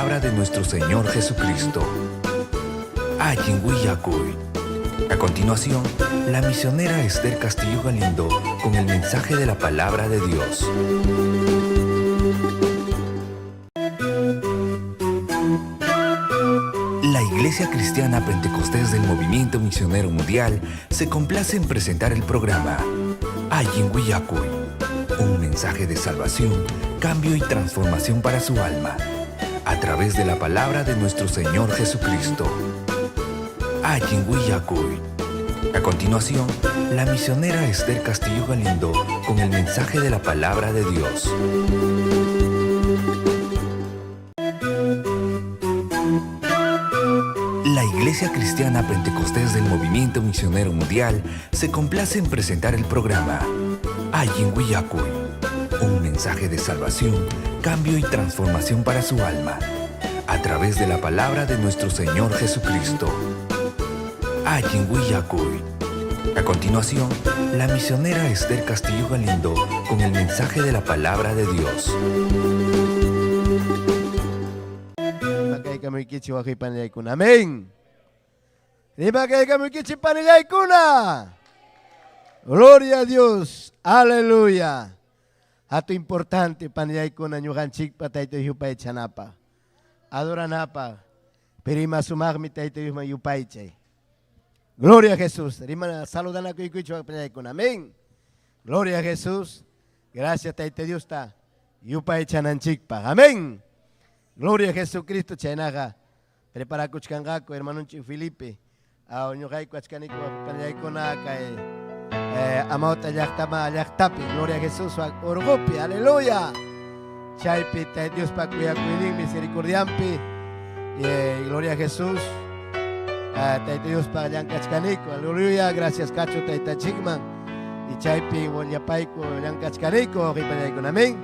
Palabra de nuestro Señor Jesucristo. Allin Willakuy. A continuación, la misionera Esther Castillo Galindo con el mensaje de la palabra de Dios. La Iglesia Cristiana Pentecostés del Movimiento Misionero Mundial se complace en presentar el programa Allin Willakuy, un mensaje de salvación, cambio y transformación para su alma, a través de la palabra de nuestro Señor Jesucristo. Allin Willakuy. A continuación, la misionera Esther Castillo Galindo con el mensaje de la palabra de Dios. La Iglesia Cristiana Pentecostés del Movimiento Misionero Mundial se complace en presentar el programa Allin Willakuy, un mensaje de salvación, cambio y transformación para su alma, a través de la palabra de nuestro Señor Jesucristo. Allin Willakuy. A continuación, la misionera Esther Castillo Galindo con el mensaje de la palabra de Dios. Amén. Gloria a Dios. Aleluya. Ato importante panillaykuna ñuqanchikpa Tayta Dios yupaychanapaq, adoranapaq, pero ima sumaqmi Tayta Diosman yupaychay. Gloria a Jesús. Rimana saludanakuykuchu panillaykuna. Amén. Gloria a Jesús. Gracias Tayta Dios ta yupaychananchikpaq. Amén. Gloria a Jesucristo. Chaynaqa preparakuchkanqaku hermanonchik Felipe. Ñuqayku achkaniku panillaykuna kay Amauta llaqtama llaqtapi. Gloria a Jesús urqupi. Aleluya. Chaypi Tayta Diospa kuyakuynin misericordiampi. Gloria a Jesús. Tayta Diospa llank'achkaniku. Aleluya. Gracias Cacho Tayta Chikman. Y chaypi wallapayku llank'achkaniku qhipallaykuna. Amén.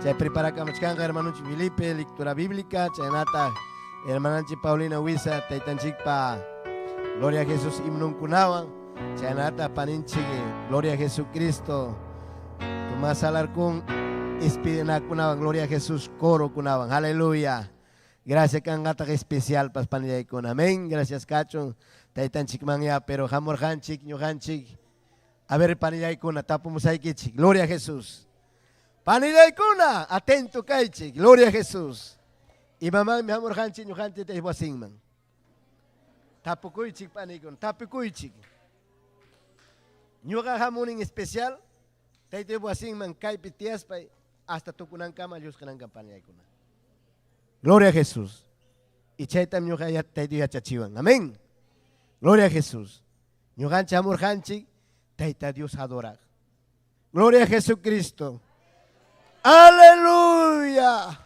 Chay preparakamuchkanqa hermanonchik Felipe, lectura bíblica, chaynata hermananchik Paulina Huiza, taytanchikpa Gloria a Jesús himnunkunawan, chaynata paninchik Gloria a Jesucristo, Tomás Alarcón ispidinakunawan, Gloria a Jesús coro kunawan. Aleluya. Gracias kanqataq especial pas panillaykuna. Amén. Gracias Cacho. Taytanchikman ya, pero hamurqanchik, ñuqanchik. A ver panillaykuna, tapumusaykichik. Gloria a Jesús. Panillaykuna, atento kaychik. Gloria a Jesús. Imamanmi hamurqanchik ñuqanchik taywasinman. Tapukuychik panikuna, tapukuychik. Ñuqa hamunin especial, tayta wasinman kaypi tiyaspay hasta tukunankama llusqinankama panillaykuna. Gloria a Jesús. Y chaytam ñuqa tayta yachachiwan. Amén. Gloria a Jesús. Ñuqanchik hamurqanchik Tayta Dios adorar. Gloria a Jesucristo. Aleluya.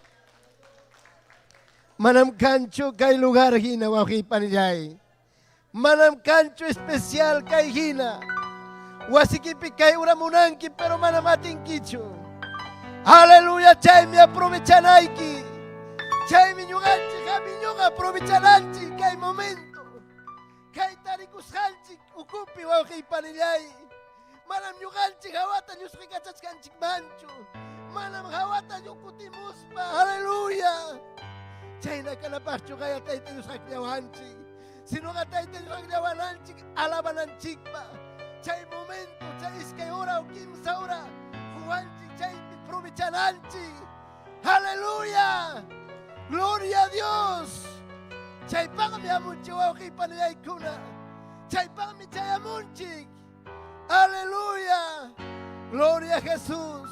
Manam kanchu kay lugar hina wawqiy panillay. Manam kanchu especial kay hina. Wasikipi kay uramunanki pero manam atinkichu. Aleluya, chaymi aprovechanayki. Chaymi ñuqanchik hamiñuqa aprovechananchik kay momento. Kay tarikusqanchik ukupi wawqiy panillay. Manam ñuqanchik hawata llusqikachachkanchikmanchu. Manam hawata llukutimuspa. Aleluya. Chayna kanapaqchu qaya Tayta Dios akllawanchik. Sinoqa Tayta Dios akllawananchik alabananchikpa. Chay momento, chay iskay hora o kimsa hora juwanchik chaypi provechananchik. Aleluya. Gloria a Dios. Chaypaqmi hamunchik wawqiy panillaykuna. Chaypaqmi chayamunchik. Aleluya. Gloria a Jesús.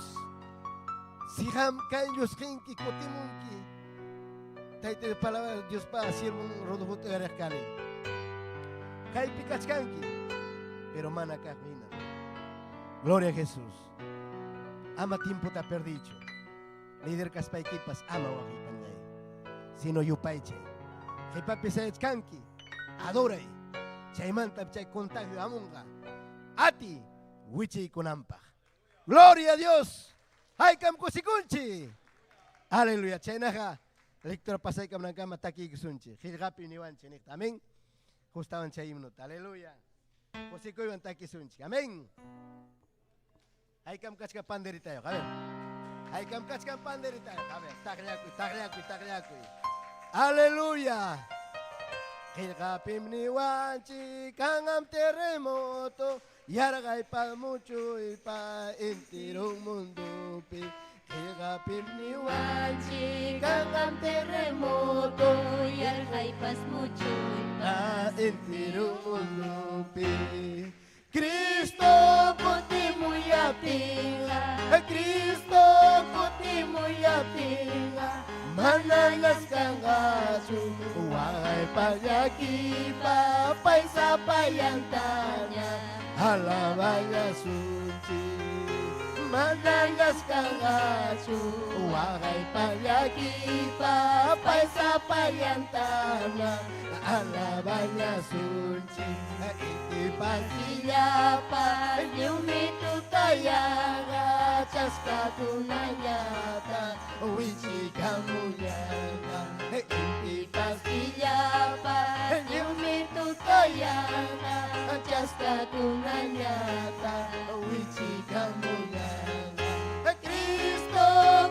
Si qam kay llusqinki kutimunki. Tayta Dios palabra Diospa siervon Rodolfo uyariq kani. Kaypi kachkanki, pero mana kaq hina. Gloria a Jesús. Ama tiempota perdicho. Líder kaspaykipas ama wawqiy panillay. Sino yupaychay. Qhipapi sayachkanki, adoray. Chaymanta chay contagio hamunqa. Ati wichiykunanpaq. Gloria a Dios. Haykam kusikunchik. Aleluya. Chaynaqa lectura pasaykamnankama takiykusunchik. Qillqapi niwanchik niqta. Amén. Justawan chay himnota. Aleluya. Kusikuywan takisunchik. Amén. Haykam kachkan panderitayuq. A ver. Haykam kachkan panderitayuq. A ver, taqllakuy, taqllakuy, taqllakuy. Aleluya. Qillqapim niwanchik kanqam terremoto yarqaypa muchuypa enterun mundupi. Qillqapim niwanchik kanqam terremoto yarqaypas muchuypa enterun mundupi. Cristo kutimuyaptinqa, Cristo kutimuyaptinqa, manañas kanqachu waqaypa llakiypa pay sapallantaña alaballasunchik. Manañas kanqachu waqaypa llakiypa pay sapallantaña alaballasunchik. Intipas killapa lliwmi tutayanqa chaskakunañata wichikamuñanqa. Intipas killapa lliwmi tutayanqa chaskakunañata wichikamuñanqa. Cristo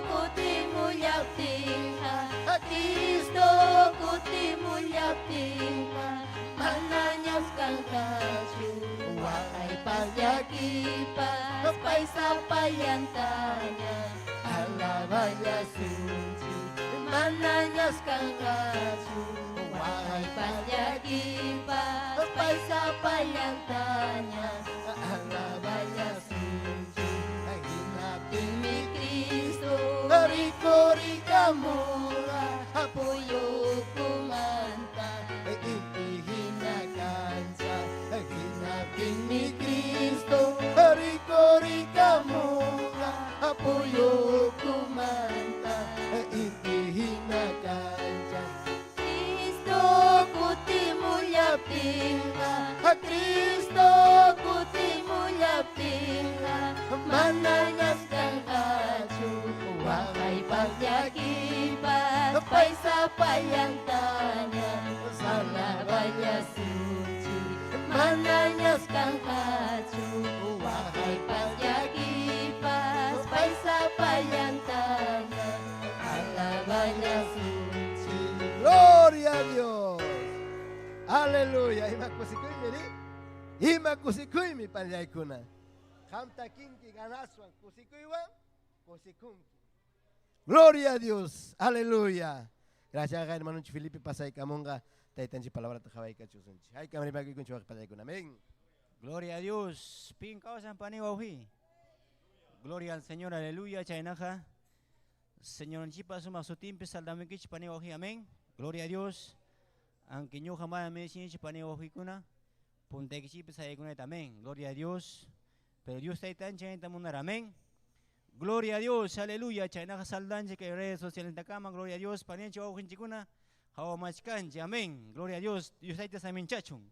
kutimullaptinqa, Cristo kutimullaptinqa, manañas kanqachu waqaypas llakiypas pay sapallantaña alaballasunchik. Manañas kanqachu waqaypas llakiypas pay sapallantaña alaballasunchik. Hinaptinmi Cristo rikurikamunqa puyukumanta inti hina kancha. Hinaptinmi Cristo rikurikamunqa puyukumanta inti hina kancha. Cristo kutimullaptinqa, Cristo kutimullaptinqa, manañas kanqachu waqaypas llakiypas pay sapallantaña alaballasunchik. Manañas kanqachu waqaypas llakiypas pay sapallantaña alaballasunchik. Gloria a Dios. Aleluya. Ima kusikuymi ri? Ima kusikuymi panllaykuna. Qamta kinki ganaswan kusikuywan kusikunki. Gloria a Dios. Aleluya. Gracias, hermano Felipe pasaykamunqa taytanchik palabrata qhawaykachusunchik. Haykam rimakuykunchik waq pallaykuna. Amén. Gloria a Dios. Pin kawsan pani wawqi. Gloria al Señor, aleluya. Chaynaqa. Señorninchikpa sumaq sutinpi saldamuykichik pani wawqi. Amén. Gloria a Dios. Aunque ñuqa mana merecinchik pani wawqikuna, puntaykichikpi sayaykunayta. Amén. Gloria a Dios. Pero Dios taytanchik chayta munar. Amén. Gloria a Dios, aleluya. Chaynaqa saldanchik kay redes sociales takama. Gloria a Dios. Paninchik wawqinchikkuna hawamachkanchik. Amén. Gloria a Dios. Dios tayta saminchachun.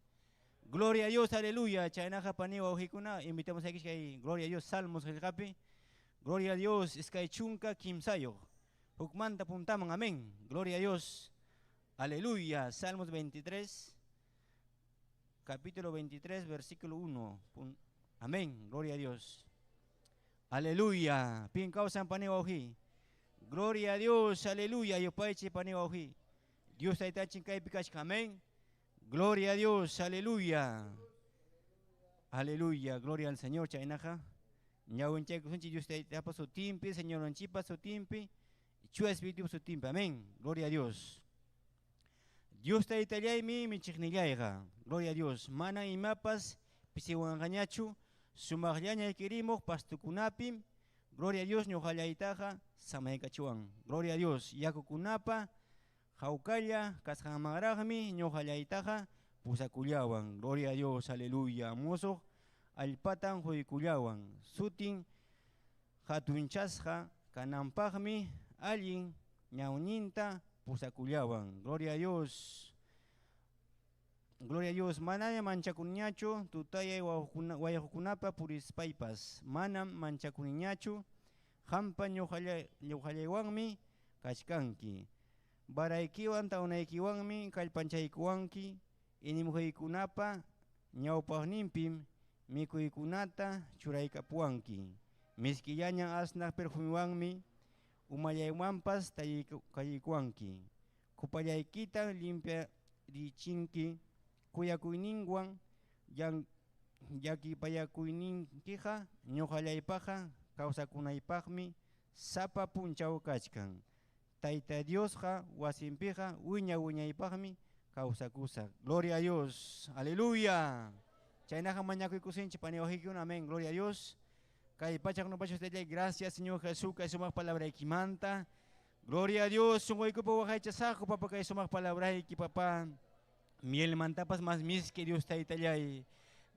Gloria a Dios, aleluya. Chaynaqa pani wawqikuna, invitamos a kay Gloria a Dios, Salmos qillqapi. Gloria a Dios, iskay chunka kimsayuq. Hukmanta puntaman, amén. Gloria a Dios. Aleluya. Salmos 23, capítulo 23, versículo 1. Amén. Gloria a Dios. Aleluya. Pin kawsan pani wawqi. Gloria a Dios, aleluya. Yupaychi pani wawqi. Dios taytachin kaypi kachkan. Amén. Gloria a Dios, aleluya. Aleluya, gloria al Señor, chaynaqa. Ñawinchaykusunchik Dios taytapa sutinpi, Señorninchikpa sutinpi, Chuya Espiritupa sutinpi. Amén. Gloria a Dios. Dios taytallaymi michiqnillayqa. Gloria a Dios. Mana imapas pisiwanqañachu, sumaqllaña kirimuq pastukunapim. Gloria a Dios, ñuqallaytaqa samaykachiwan. Gloria a Dios. Yakukunapa hawkalla kasqanmanraqmi ñuqallaytaqa pusakullawan. Gloria a Dios, aleluya. Musuq allpatan quykullawan. Sutin hatunchasqa kananpaqmi allin ñawninta pusakullawan. Gloria a Dios. Gloria a Dios. Manaña manchakuniñachu tutayay wayqukunapa purispaypas. Manam manchakuniñachu qampa ñuqallaywanmi kachkanki. Varaykiwan tawnaykiwanmi kallpanchaykuwanki. Enemigoykunapa ñawpaqninpim mikuykunata churaykapuwanki. Miskillaña asnaq perfumewanmi umallaywanpas talliykuwanki. Kupallaykita limpyarichinki kuyakuyninwan llakipayakuyninkiqa ñuqallaypaqqa kawsakunaypaqmi sapa punchaw kachkan. Tayta Diosqa wasinpiqa wiña wiñaypaqmi kawsakusaq. Gloria a Dios. Aleluya. Chaynaqa mañakuykusinchik pani wawqiykuna. Amén. Gloria a Dios. Kay pachaq nupachus taytay, gracias Señor Jesús, kay sumaq palabraykimanta. Gloria a Dios, sunquykupa waqaychasaqku, papá, kay sumaq palabrayki, papá. Mielmantapas más miski, Dios taytallay.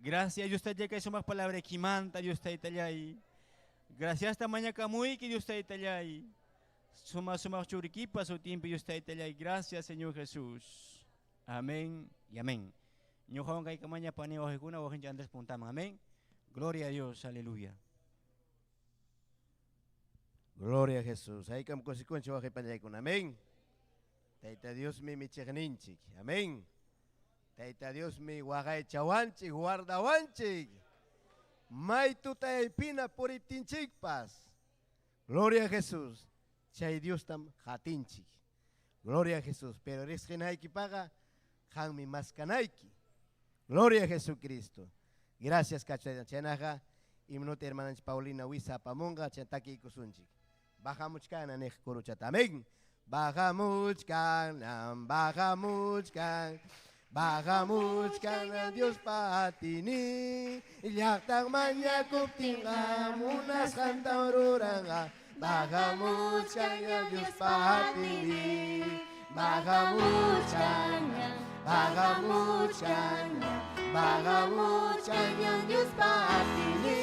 Gracias Dios taytallay, kay sumaq palabraykimanta, Dios taytallay. Gracias mañakamuyki, Dios taytallay. Suma sumaq churikipa sutinpi, Dios taytallay. Gracias Señor Jesús. Amén y amén. Ñuqawan kaykamaña pani wawqiykuna wawqinchik Andrés puntaman. Amén. Gloria a Dios. Aleluya. Gloria a Jesús. Haykam kusikunchik wawqi panillaykuna. Amén. Tayta Diosmi michiqninchik. Amén. Tayta Diosmi waqaychawanchik, guardawanchik. May tutayaypina puriptinchikpas. Gloria a Jesús. Chay Diostam qatinchik. Gloria a Jesús. Pero riqsinaykipaqa qanmi maskanayki. Gloria a Jesucristo. Gracias, kachaytan. Chaynaqa himnota hermananchik Paulina Wisa apamunqa, chay takiykusunchik. Bajamuchkana niq kuruchata. Amén. Bajamuchkanam, bajamuchkan, bajamuchkan Dios patini. Llaqtan mañakuptinqa munasqantam ruranqa. Bajamuchkan Dios patini. Bajamuchkan, bajamuchkan, bajamuchkan Dios patini.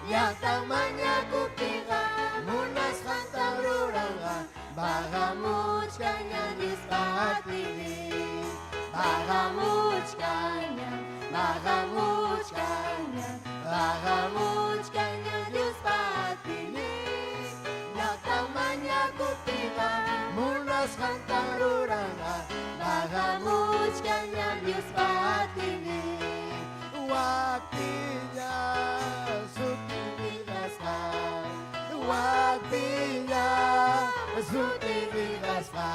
Llaqtan mañakuptinqa munasqantam ruranqa. Bajamuchkan Dios patini. Bajamuchkan, bajamuchkan, bajamuchkan Dios patini. Llaqtan mañakuptinqa munasqantam ruranqa. Bajamuchkan Dios patini. Wakpiña suti qillqasqa. Wakpiña suti qillqasqa.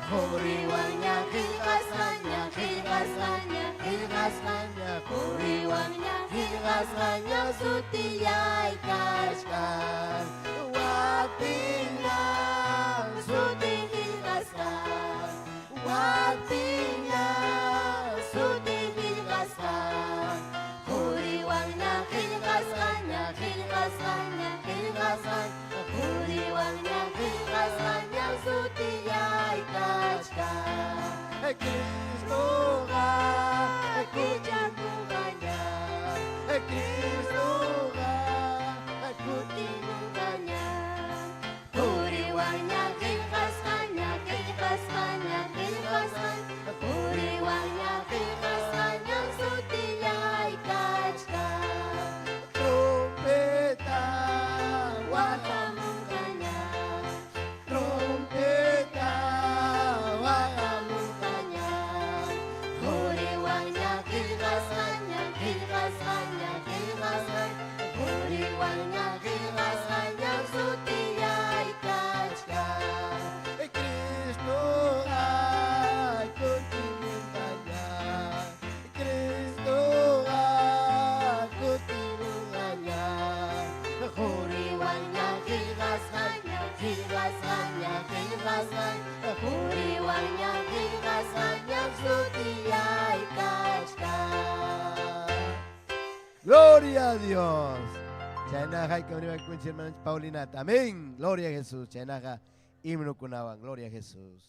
Quriwanña qillqasqaña, qillqasqaña, qillqasqaña, quriwanña qillqasqaña sutillay kachkan. Wakpiña suti qillqasqa. Wakpiña suti qillqasqa. Quriwanña qillqasqaña, qillqasqaña, qillqasqaña, quriwanña qillqasqaña sutillay kachkan. Cristoqa Kuchakunqaña, Cristoqa kutimunqaña. Quriwanña qillqasqaña, qillqasqaña, qillqasqaña, quriwanña qillqasqaña sutillay kachkan. Trompeta Waqamunqaña, trompeta waqamunqaña. Quriwanña qillqasqaña, qillqasqaña, qillqasqaña, quriwanña qillqasqaña sutillay kachkan. Cristoqa kutimunqaña. Cristoqa kutimunqaña. Quriwanña qillqasqaña, qillqasqaña, qillqasqaña, quriwanña qillqasqaña sutillay kachkan. Gloria a Dios. Chaynaqa haykam hermananchik Paulinata. Amén. Gloria a Jesús. Chaynaqa himnokunawan. Gloria a Jesús.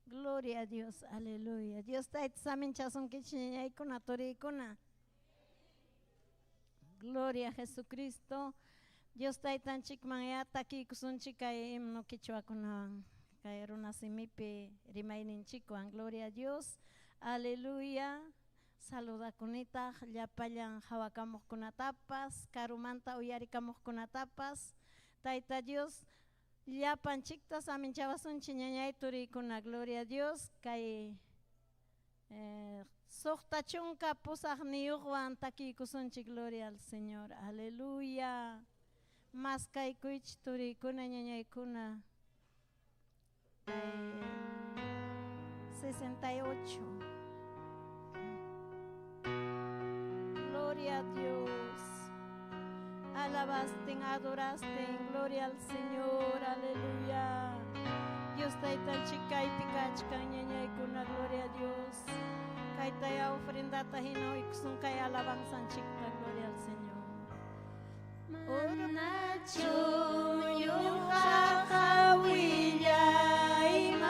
Gloria a Dios, aleluya. Dios tayta saminchasunkichik ñañaykuna, turiykuna. Gloria a Jesucristo. Dios taytanchikman ya takiykusunchik kay himno quichuakunawan, kay runasimipi rimayninchikwan. Gloria a Dios, aleluya. Saludakunitaq llapallan hawakamuqkunatapas, karumanta uyarikamuqkunatapas. Tayta Dios llapanchikta saminchawasunchik ñañay turiykuna. Gloria a Dios. Kay 68 takiykusunchik. Gloria al Señor. Aleluya. Maskaykuychik turiykuna ñañaykuna. 68. Gloria a Dios. Alabasten, adorasten, gloria al Señor, aleluya. Dios taytanchik kaypi kachkan ñañaykuna, gloria a Dios. Kaytaya ofrendata hina uykusun kay alabanzanchikta, gloria al Señor. Manachu ñuqaqa willayman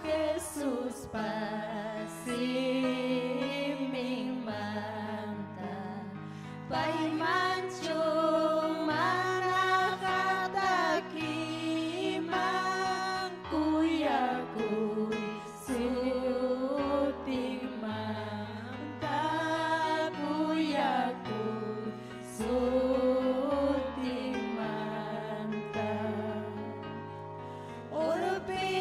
Jesuspa siminmanta paymanchu manaqa takiman kuyakuy sutinmanta kuyakuy sutinmanta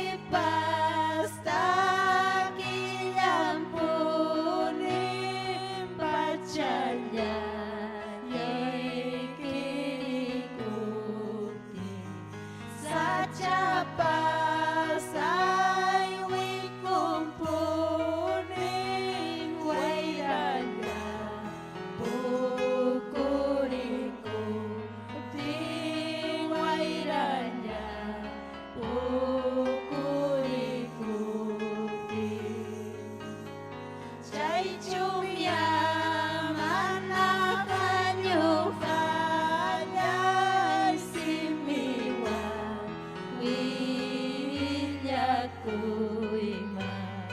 Urpipas takillanpuni pachalla ñiqirikutin sachapas aywikunpuni wayralla pukurikutin wayralla pukurikutin chaychumya manaqa ñuqallay simiwan willakuyman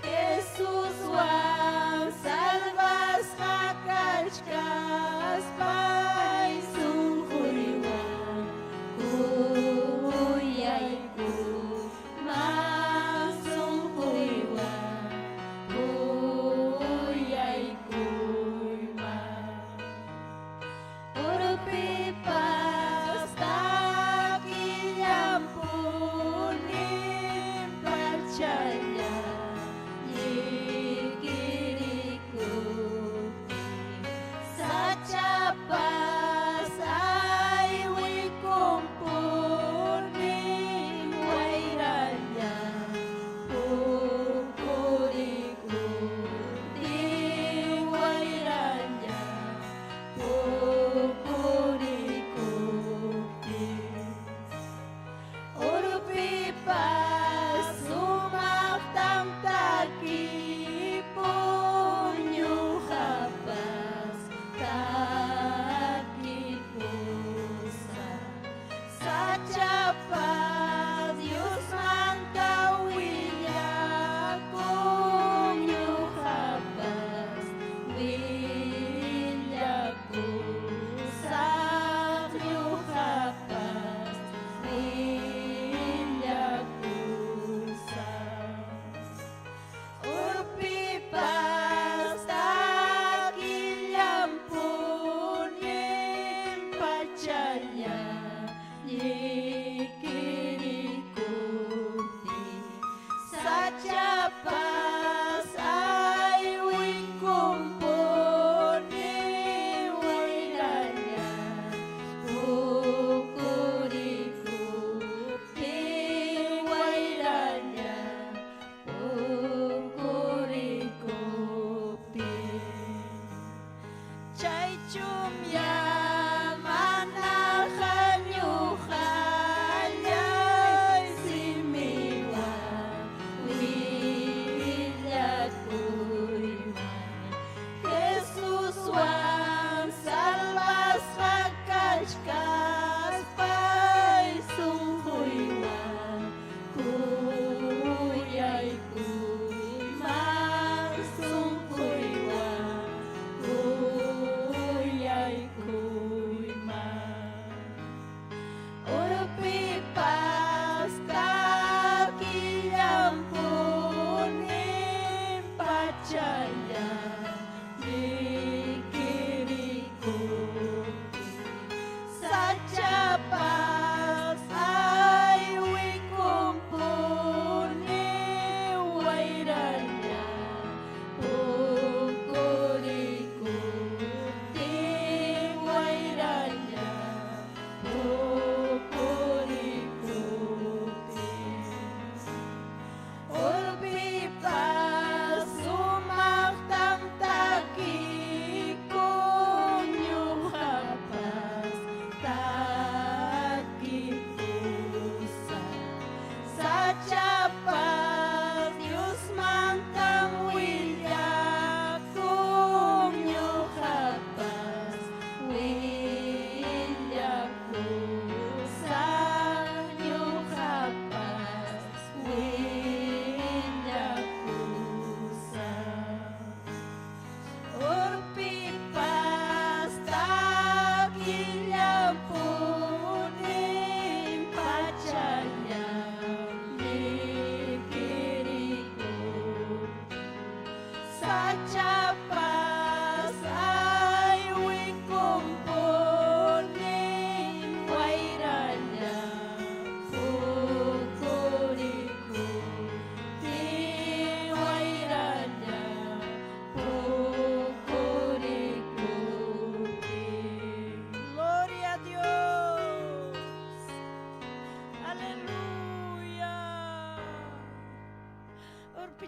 Jesuswan salvasqa kachkaspay sunquywan kuyaykuman sunquywan kuyaykuman Urpipas takillanpuni.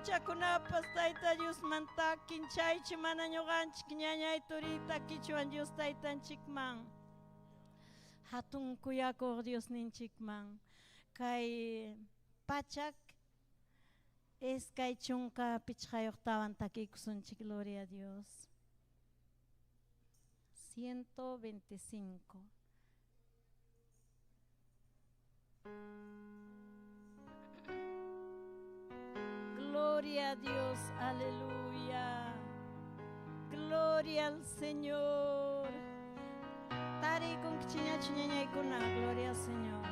Chirichakunapas Tayta Diosman takin chaychi mana ñuqanchik ñañay turi takichwan Dios Taytanchikman. Hatun kuyakuq Diosninchikman. Kay pachak 25 takikusunchik, gloria a Dios. 125. Gloria a Dios, aleluya. Gloria al Señor. Tarikun kichiñachu ñañaykuna, gloria al Señor.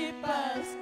Maytarillaptipas.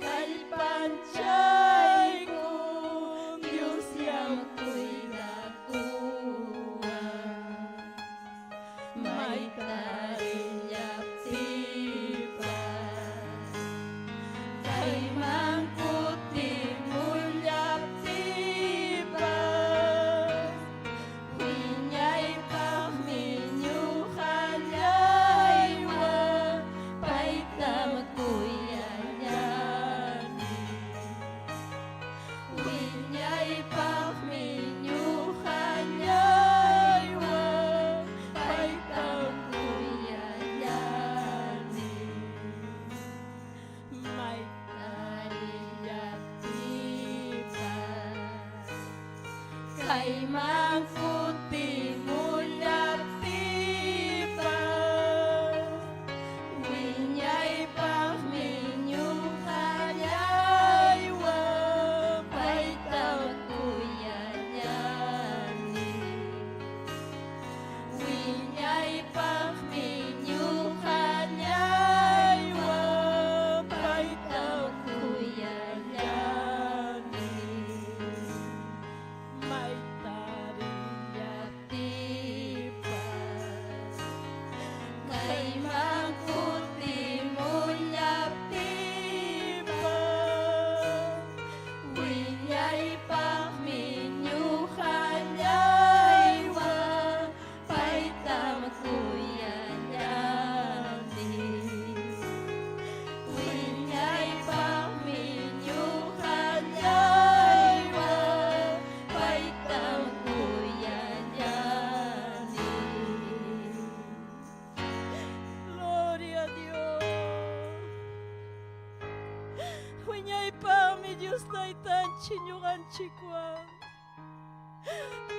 Taytanchik ñuqanchikwan.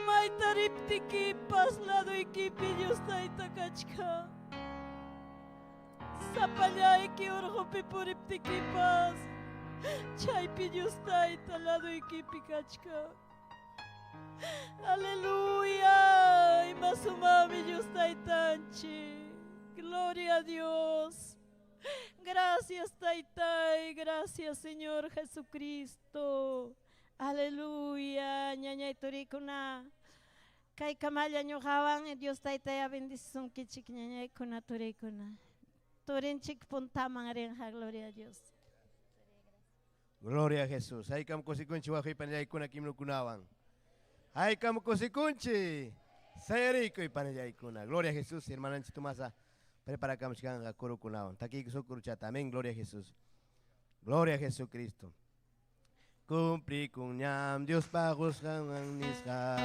Mayta riptikipas laduykipi Dios Tayta kachkan. Sapallayki urqupi puriptikipas chaypi Dios Tayta laduykipi kachkan. Aleluya. Ima sumaqmi Dios Taytanchik. Gloria a Dios. Gracias, Taytay. Gracias, Señor Jesucristo. Aleluya. Ñañay turikuna. Kaykamalla ñuqawan Dios Taytaya bendisunkichik ñañaykuna turikuna. Turinchik puntaman rinqa, gloria a Dios. Gloria a Jesús. Haykam kusikunchi wawqi panillaykuna kimnukunawan. Haykam kusikunchi. Sayarikuy panillaykuna. Gloria a Jesús, hermananchik Tomasa. Preparakamuchkanqa kurukunawan. Takiyku kuruchata. Amén. Gloria a Jesús. Gloria a Jesucristo. Cumplikunñam Diospa qusqan nisqa.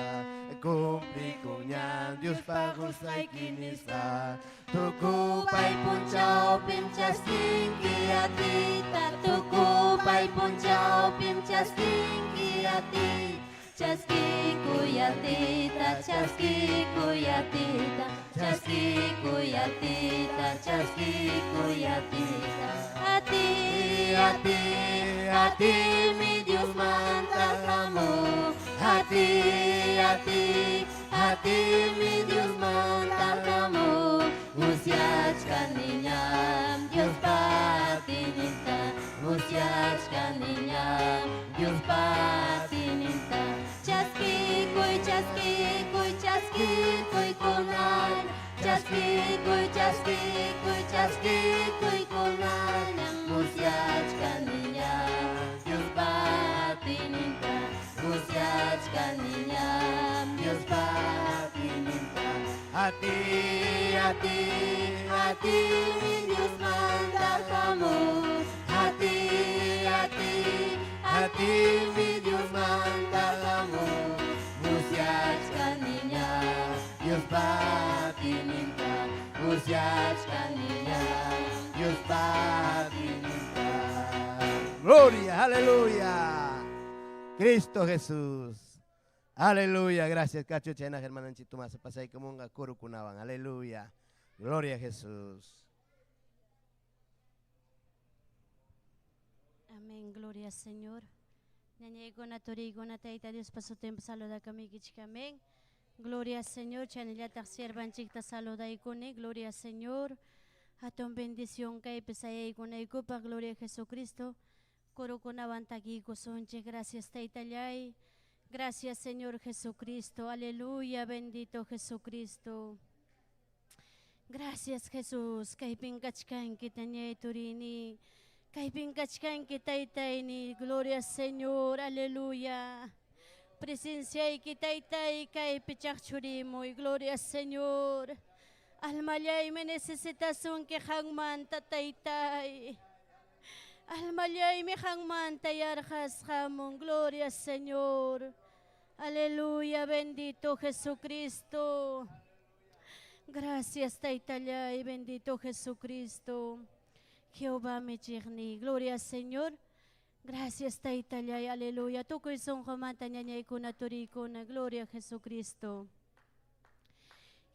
Cumplikunñam Diospa qusqayki nisqa. Tukupay punchawpim chaskinki atiyta, tukupay punchawpim chaskinki atiy, chaskikuy atiyta, chaskikuy atiyta, chaskikuy atiyta, chaskikuy atiyta. Atiy, atiy, atiymi Diosmanta hamun. Atiy, atiy, atiymi Diosmanta hamun. Musyachkaniñam Diospa atiyninta, musyachkaniñam Diospa atiyninta. Chaskikuy, chaskikuy, chaskikuy kunan. Chaskikuy, chaskikuy, chaskikuy kunan. Musyachkaniñam Diospa atiyninta, musyachkaniñam Diospa atiyninta. Atiy, Atiy, atiymi Diosmanta hamun. Atiy, atiy, atiymi Diosmanta hamun. Musyachkaniñam Diospa atiyninta, musyachkaniñam Diospa atiyninta. Gloria, aleluya. Cristo Jesús. Aleluya. Gracias, Cacho Chena, hermananchik Tomasa. Pasaykamunqa kurukunawan. Aleluya. Gloria a Jesús. Amén, gloria al Señor. Ñañaykuna, turiykuna, Tayta Diospa sutinpi saludakamuykichik, amén. Gloria al Señor, chaynallataq siervanchikta saludaykuni, gloria al Señor. Hatun bendición kaypi sayaykunaykupaq, gloria a Jesucristo. Kurukunawan takiykusunchik, gracias Taytallay. Gracias Señor Jesucristo, aleluya, bendito Jesucristo. Gracias Jesús, kaypin kachkanki ñañay turini. Kaypin kachkanki taytayni, gloria al Señor, aleluya. Presenciayki taytay kaypi chaqchurimuy, gloria al Señor. Almallaymi necesitasunki qanmanta taytay. Almallaymi qanmanta yarqasqamun, gloria al Señor. Aleluya, bendito Jesucristo. Gracias, Taytallay, bendito Jesucristo. Jehová michiqniy, gloria al Señor. Gracias, Taytallay, aleluya. Tukuy sunqumanta ñañaykuna, turiykuna, gloria a Jesucristo.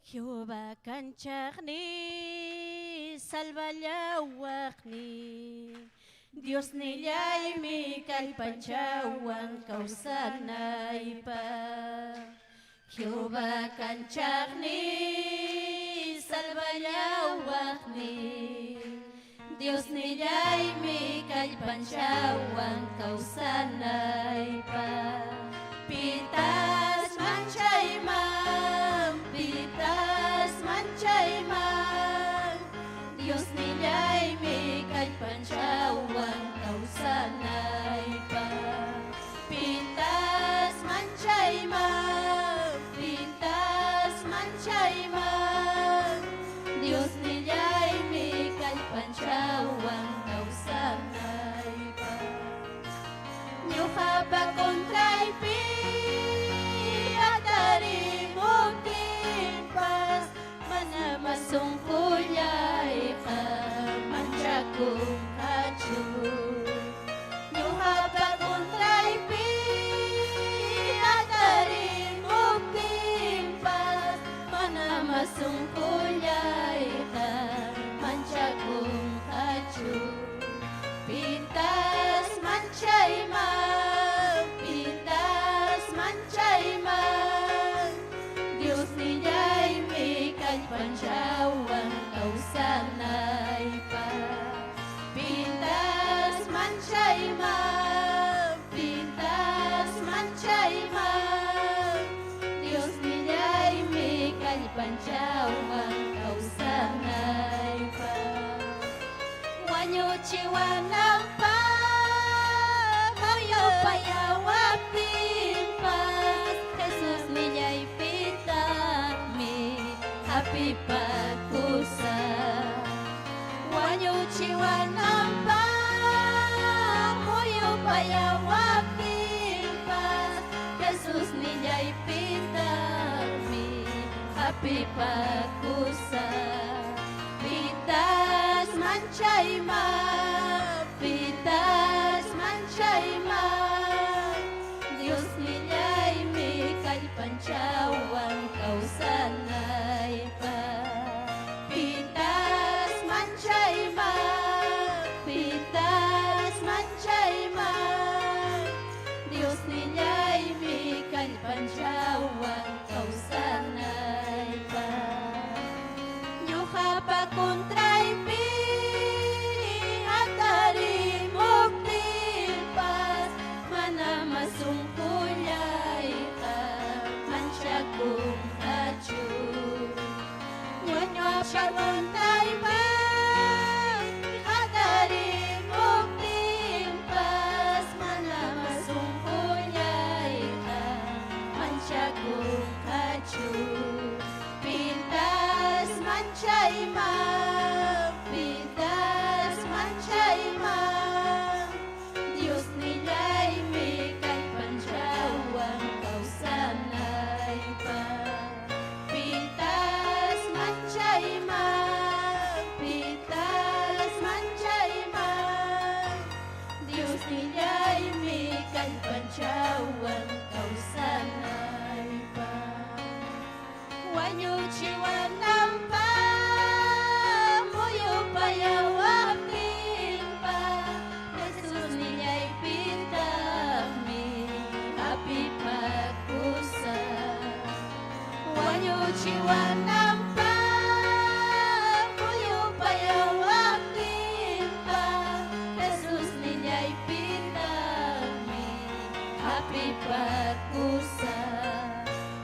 Jehová kanchaqni, salvallawaqni. Diosnillaymi kallpanchawan kawsanaypaq. Jehová kanchaqni, salvallawaqni. Diosnillaymi kallpanchawan kawsanaypaq. Pitas manchayman, pitas manchayman. Diosnillaymi kallpanchawan kawsanaypaq. Pitas manchayman, pitas manchayman. Diosnillaymi kallpanchawan kawsanaypaq. Ñuqapa contraypi hatarimuptinpas manam sunqullayqa manchakunqachu. Ñuqapa contraypi Hapipakusaq. Pitas manchayman, pitas manchayman, Diosnillaymi kallpanchawan kawsanaypaq. Pitas manchayman, pitas manchayman, Diosnillaymi kallpanchawan kawsanaypaq. Ñuqapa contraypi hatarimuptinpas manam sunqullayqa manchakunqachu. Ñuqapa contraypi hatarimuptinpas manam sunqullayqa manchakunqachu. Pitas manchayman, pitas manchayman, Diosnillaymi kallpanchawan kawsanaypaq. Pitas manchayman, pitas manchayman, Diosnillaymi kallpanchawan kawsanaypaq. Wañuchiwananpaq muyupayawaptinpas Jesusnillaypitaqmi hapipakusaq. Wañuchiwananpaq muyupayawaptinpas Jesusnillaypitaqmi hapipakusaq.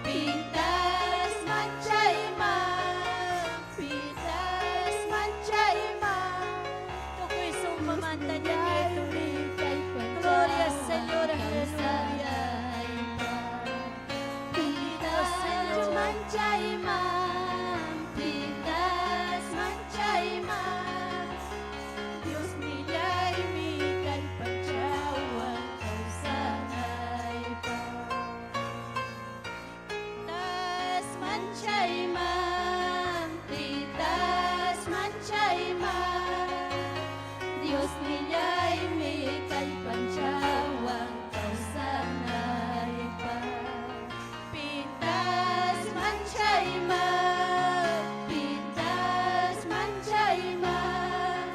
Pitas manchayman, pitas manchayman, Tukuy sunqumanta ñañay turiy. Gloria al Señor, aleluya. Pitas Señor. manchayman, pitas manchayman, Diosnillaymi kallpanchawan kawsanaypaq. Pitas manchayman, pitas manchayman, Diosnillaymi kallpanchawan kawsanaypaq. Pitas manchayman, pitas manchayman,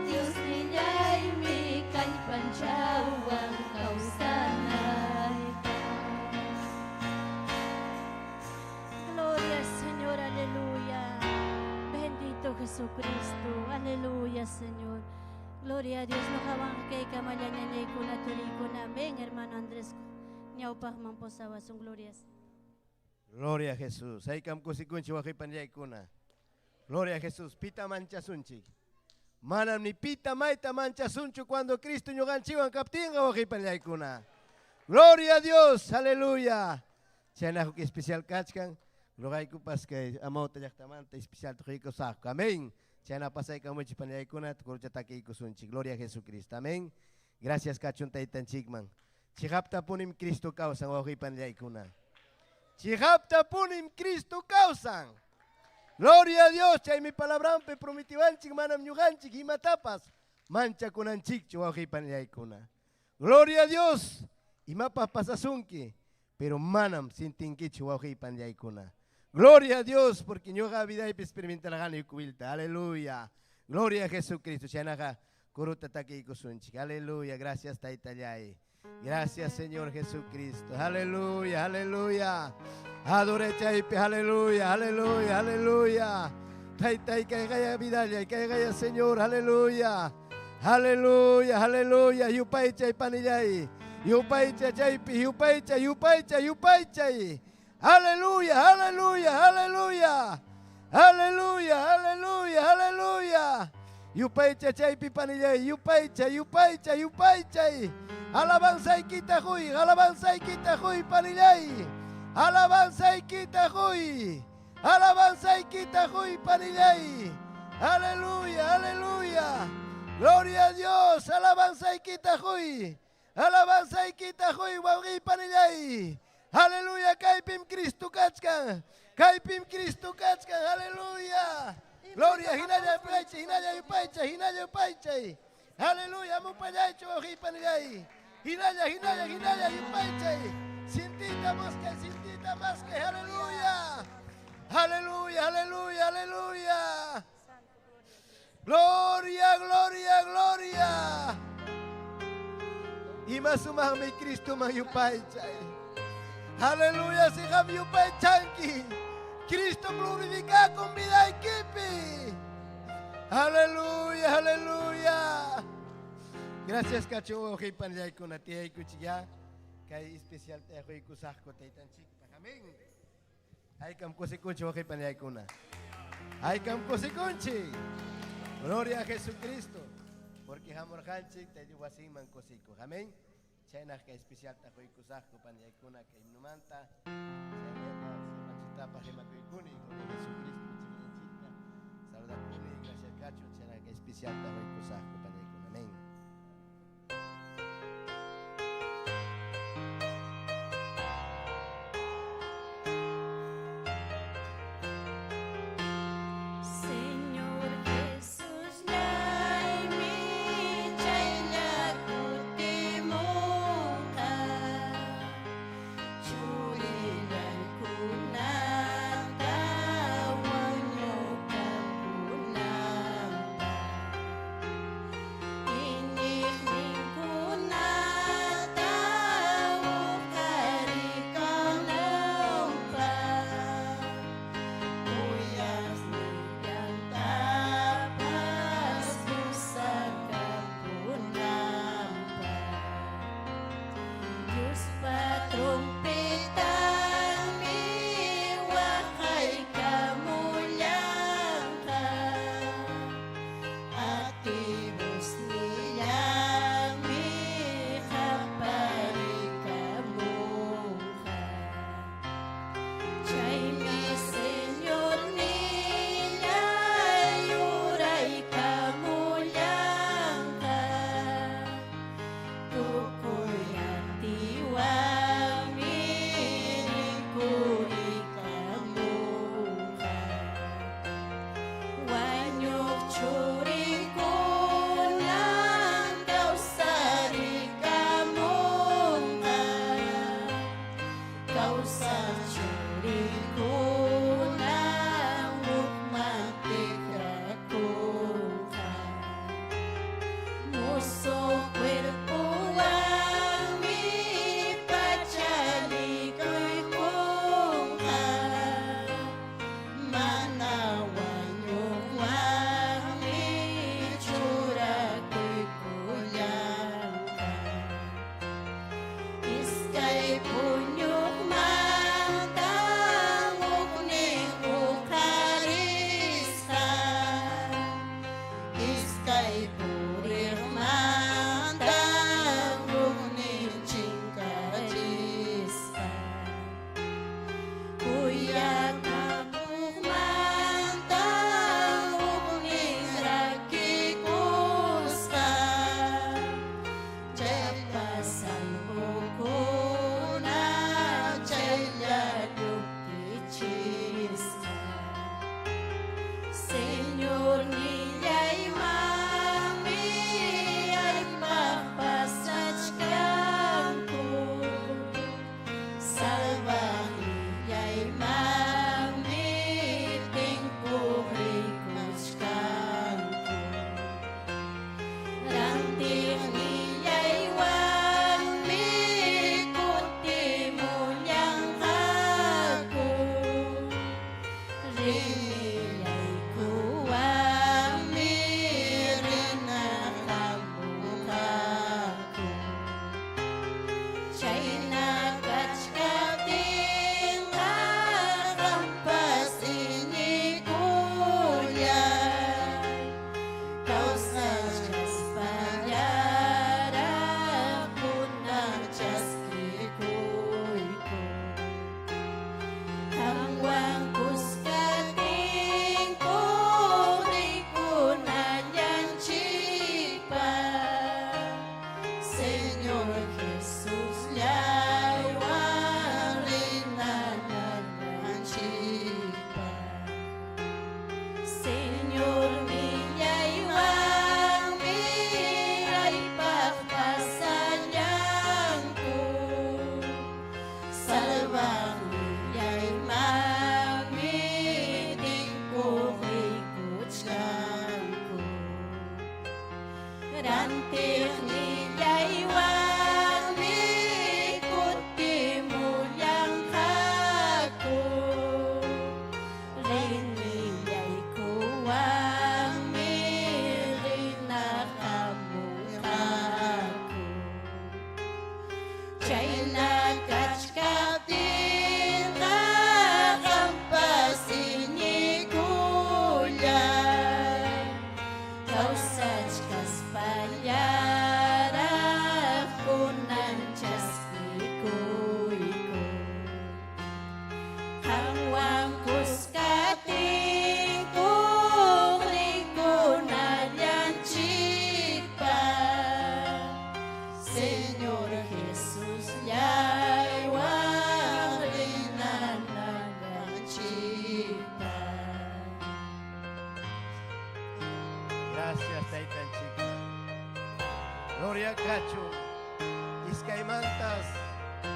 Diosnillaymi kallpanchawan kawsanaypaq. Gloria al Señor, aleluya. Bendito Jesucristo, aleluya, Señor. Gloria a Dios, ñuqawan kaykamalla ñañaykuna turiykuna. Amén, hermano Andrés. Ñawpaqman pusawasun, glorias. Gloria a Jesús. Haykam kusikunchik wawqipanllaykuna. Gloria a Jesús. Pita manchasunchik. Manam ni pita mayta manchasunchu cuando Cristo ñuqanchikwan kaptinqa wawqipanllaykuna. Gloria a Dios. Aleluya. Chayna huk especial kachkan. Ñuqaykupas kay Amauta llaqtamanta especial tuquykusaqku. Amén. Chayna pasaykamuchik panllaykuna tukurucha takiykusunchik. Gloria a Jesucristo. Amén. Gracias kachun taytanchikman. Chiqaptapunim Cristo kawsan wawqipanllaykuna. Chiqaptapunim Cristo kawsan. Gloria a Dios, chaymi palabranpi prometiwanchik manam ñuqanchik imatapas manchakunanchikchu wawqipanllaykuna. Gloria a Dios, imapas pasasunki, pero manam sintinkichu wawqipanllaykuna. Gloria a Dios, porque ñuqa vidaypi experimentarqani kubilta. Aleluya. Gloria a Jesucristo. Chaynaqa kuruta takiykusunchik. Aleluya. Gracias taytallay. Gracias Señor Jesucristo. Aleluya, aleluya. Adore chaypi, aleluya, aleluya, aleluya. Taytay kayqaya vidallay, kayqaya Señor, aleluya. Aleluya, aleluya. Yupaychay panillay. Yupaychay chaypi, yupaychay, yupaychay, yupaychay. Aleluya, aleluya, aleluya. Aleluya, aleluya, aleluya. Yupaychay chaypi panillay, yupaychay, yupaychay, yupaychay. Alabanzaykita huy, alabanzaykita huy panillay. Alabanzaykita huy. Alabanzaykita huy panillay. Aleluya, aleluya. Gloria a Dios, alabanzaykita huy. Alabanzaykita huy wawqiy panillay. Aleluya, kaypim Cristo kachkan. Kaypim Cristo kachkan, aleluya. Gloria, hinalla yupaychay, hinalla yupaychay, hinalla yupaychay. Aleluya, mupallaychu wawqiypanillay. Hinalla, hinalla, hinalla yupaychay. Sintita maskay, sintita maskay, aleluya. Aleluya, aleluya, aleluya. Gloria, gloria, gloria. Ima sumaqmi Cristoman yupaychay. Aleluya, siqam yupaychanki. Cristo glorificakun vidaykipi. Aleluya, aleluya. Gracias, kachu wawqiypanillaykuna tiyaykuchik kay especial tayquykusaqku taytanchikpaq. Amén. Haykam kusikunchik wawqiypanillaykuna. Haykam kusikunchik. Gloria a Jesucristo. Porque hamurqanchik tayta wasinman kusikuq. Amén. Chaynaq kay especial taquykusaqku panillaykuna kay himnomanta. Chaynata sirvanchiktapas rimakuykuni. Gloria a Jesucristo. Chiqninchikta. Saludakuni. Gracias kachu. Chaynaq kay especial taquykusaqku panillaykuna. Amén. Señor Jesusllaymi chaylla kutimunqa churillaykunata wañukampunanpaq.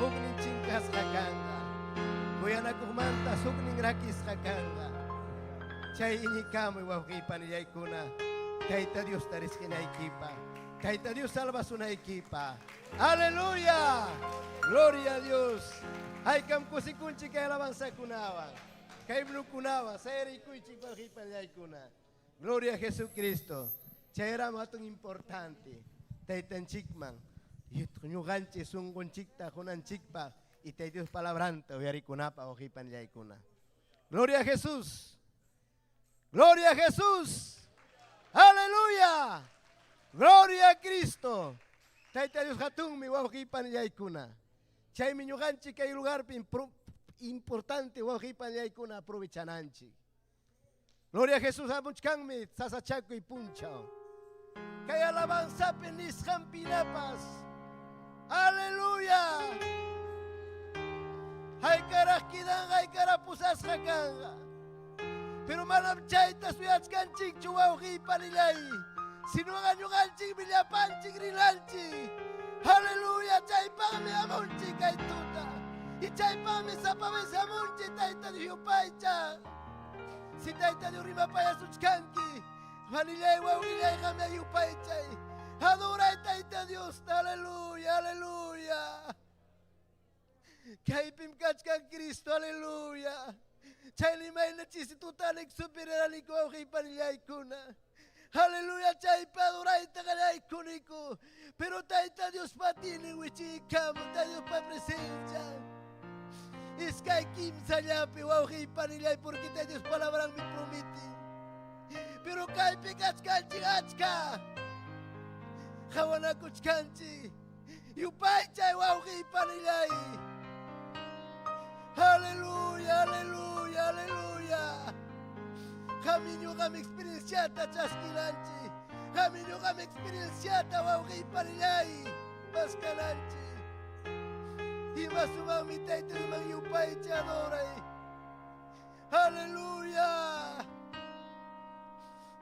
Huknin chinkasqa kanqa. Kuyanakuqmanta huknin rakisqa kanqa. Chay iñikamuy wawqiy panillaykuna. Tayta Diosta risqinaykipaq. Tayta Dios salvasunaykipaq. Aleluya. Gloria a Dios. Haykam kusikunchik kay alabanzakunawan. Kay himnokunawan. Sayarikuychik wawqiy panillaykuna. Gloria a Jesucristo. Chayram hatun importante. Taytanchikman. Ñuqanchik sunqunchikta qunanchikpaq y Tayta Dios palabranta uyarikunapaq wawqiy panillaykuna. Gloria a Jesús. Gloria a Jesús. Aleluya. Gloria a Cristo. Tayta Dios hatunmi wawqiy panillaykuna. Chaymi ñuqanchik kay lugarpi importante wawqiy panillaykuna aprovechananchik. Gloria a Jesús hamuchkanmi sasachakuy punchaw. Kay alabanzapi nisqan pinapas. Aleluya. Haykaraq kidanqa, haykaraq pusasqa kanqa. Pero manam chayta suyachkanchikchu wawqiy panillay. Sinuqa ñuqanchikmi llapanchik rinanchik. Aleluya, chaypaqmi hamunchik kay tuta. Y chaypaqmi sapa vez hamunchik Tayta Dios yupaychaq. Si Tayta Dios rimapayasuchkanki, panillay wawqillay qamlla yupaychay. Adoray Tayta Diosta, aleluya, aleluya. Kaypim kachkan Cristo, aleluya. Chay limayna chisi tutalik superaraniku wawqiy panillaykuna. Aleluya, chaypi adorayta qallaykuniku. Pero Tayta Diospa atiynin wichiykamu, Tayta Diospa presencia. Iskay kimsallapi wawqiy panillay, porque Tayta Dios palabranmi prometin. Pero kaypi kachkanchik achka. Qhawanakuchkanchik. Yupaychay wawqiy panillay. Aleluya, aleluya, aleluya. Qami ñuqam experienciata chaskinanchik. Qami ñuqam experienciata wawqiy panillay maskananchik. Ima sumaqmi Tayta Diosman yupaychay adoray. Aleluya.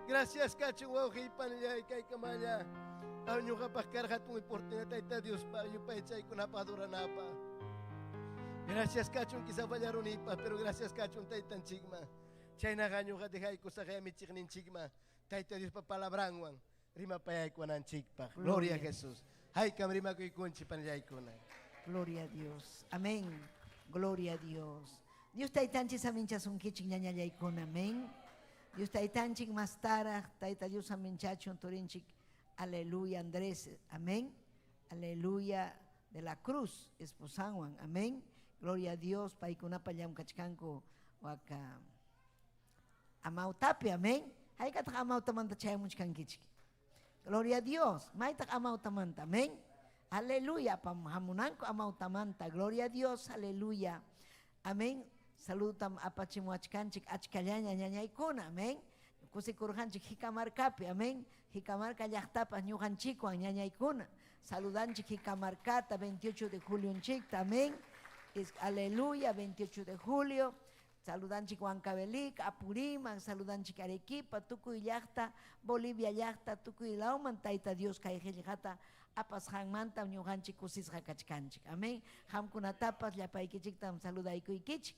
Gracias kachun wawqiy panillay kaykamalla. Ñuqapaq karqa hatun oportunidad Tayta Diospaq yupaychaykunapaq adoranapaq. Gracias kachun quizá fallarunipaq, pero gracias kachun Taytanchikman. Chaynaqa ñuqa dejaykusaq michiqninchikman Tayta Diospa palabranwan rimapayaykunanchikpaq. Gloria a Jesús. Haykam rimakuykunchik panillaykuna. Gloria a Dios. Amén. Gloria a Dios. Dios taytanchik saminchasunkichik ñañallaykuna. Amén. Dios taytanchik mastaraq, Tayta Dios saminchachun turinchik. Aleluya, Andrés. Amén. Aleluya de la cruz, esposanwan. Amén. Gloria a Dios. Paykunapa llamkachkanku waka amawtapi. Amén. Haykataq amawtamanta chayamuchkankichik. Gloria a Dios. Maytaq amawtamanta. Amén. Aleluya. Pam hamunanku amawtamanta. Gloria a Dios. Aleluya. Amén. Saludutam apachimuachkanchik achkallaña ñañaykuna. Amén. Kusikurqanchik Jicamarcapi. Amén. Jicamarca llaqtapas ñuqanchikwan ñañaykuna. Saludanchik Jicamarcata 28 de julio nchikta. Amén. Es, aleluya, 28 de julio. Saludanchik Huancavelica, Apurímac, saludanchik Arequipa, tukuy llaqta, Bolivia llaqta, tukuy lawman Tayta Dios kay qillqata apasqanmanta ñuqanchik kusisqa kachkanchik. Amén. Qamkunatapas llapaykichiktam saludaykuykichik,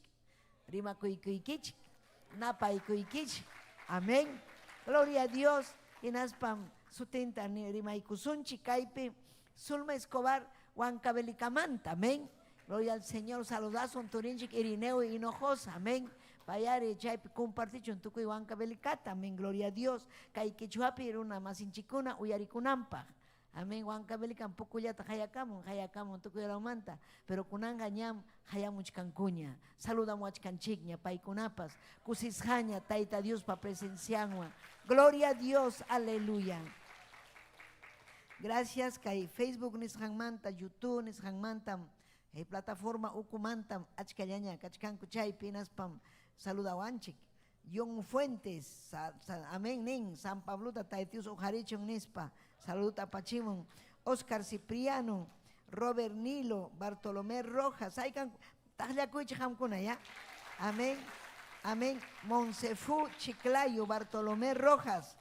rimakuykuykichik, napaykuykichik. Amén. Gloria a Dios. Hinaspam sutinta rimaykusunchik kaypi Zulma Escobar Huancavelicamanta. Amén. Gloria al Señor. Saludasun turinchik Irineo Hinojosa. Amén. Payari chaypi compartichun tukuy Huancavelicata. Amén. Gloria a Dios. Kay quichuapi runa masinchikuna uyarikunanpaq. Amén. Huancavelican pukullata hayakamun, hayakamun tukuy lawmanta. Pero kunanqa ñam hayamuchkankuña. Saludamuachkanchikña paykunapas. Kusisqaña Tayta Diospa presencianwan. Gloria a Dios. Aleluya. Gracias kay Facebook nisqanmanta, YouTube nisqanmanta, plataforma ukumanta achkallaña kachkanku chaypi hinaspam saludawanchik. John Fuentes, amén nin, San Pablota Tayta Dios uqharichun nispa, saluduta apachimun. Oscar Cipriano, Robert Nilo, Bartolomé Rojas, haykan taqllakuychik qamkuna ya. Amén, amén. Monsefú Chiclayo, Bartolomé Rojas,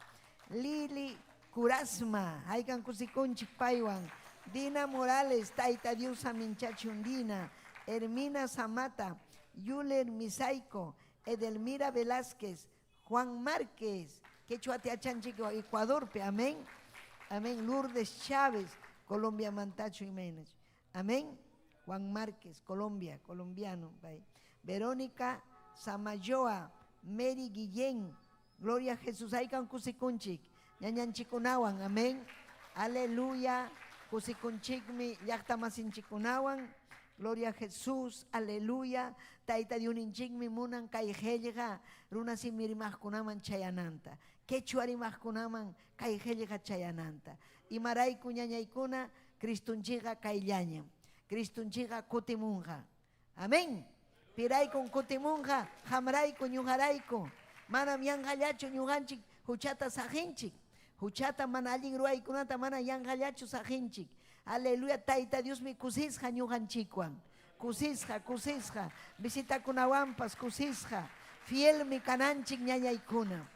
Lili Curasma, haykan kusikunchik paywan. Dina Morales, Tayta Dios saminchachun Dina, Hermina Zamata, Yuler Misaico, Edelmira Velázquez, Juan Márquez, Quechua Tiachanchik, Ecuadorpi, amén. Amén. Lourdes Chávez, Colombia Mantacho Jiménez. Amén. Juan Márquez, Colombia, colombiano. Bye. Verónica Samayoa, Mary Guillén, Gloria a Jesús. Aykan kusikunchik, ñañanchikunawan, amén. Aleluya. Kusikunchikmi llaqta masinchikunawan. Gloria a Jesús, aleluya. Tayta Diosninchikmi munan kay qillqa runa simi rimaqkunaman chayananta. Quechua rimaqkunaman kay qillqa chayananta. Imarayku ñañaykuna Cristunchikqa kayllañam. Cristunchikqa kutimunqa. Amén. Piraykun kutimunqa, qamrayku, ñuqarayku. Manam yanqallachu ñuqanchik huchata saqinchik. Huchata mana allin ruwaykunata mana yanqallachu saqinchik. Aleluya, Tayta Diosmi kusisqa ñuqanchikwan. Kusisqa, kusisqa, visitakunawanpas kusisqa. Fielmi kananchik ñañaykuna.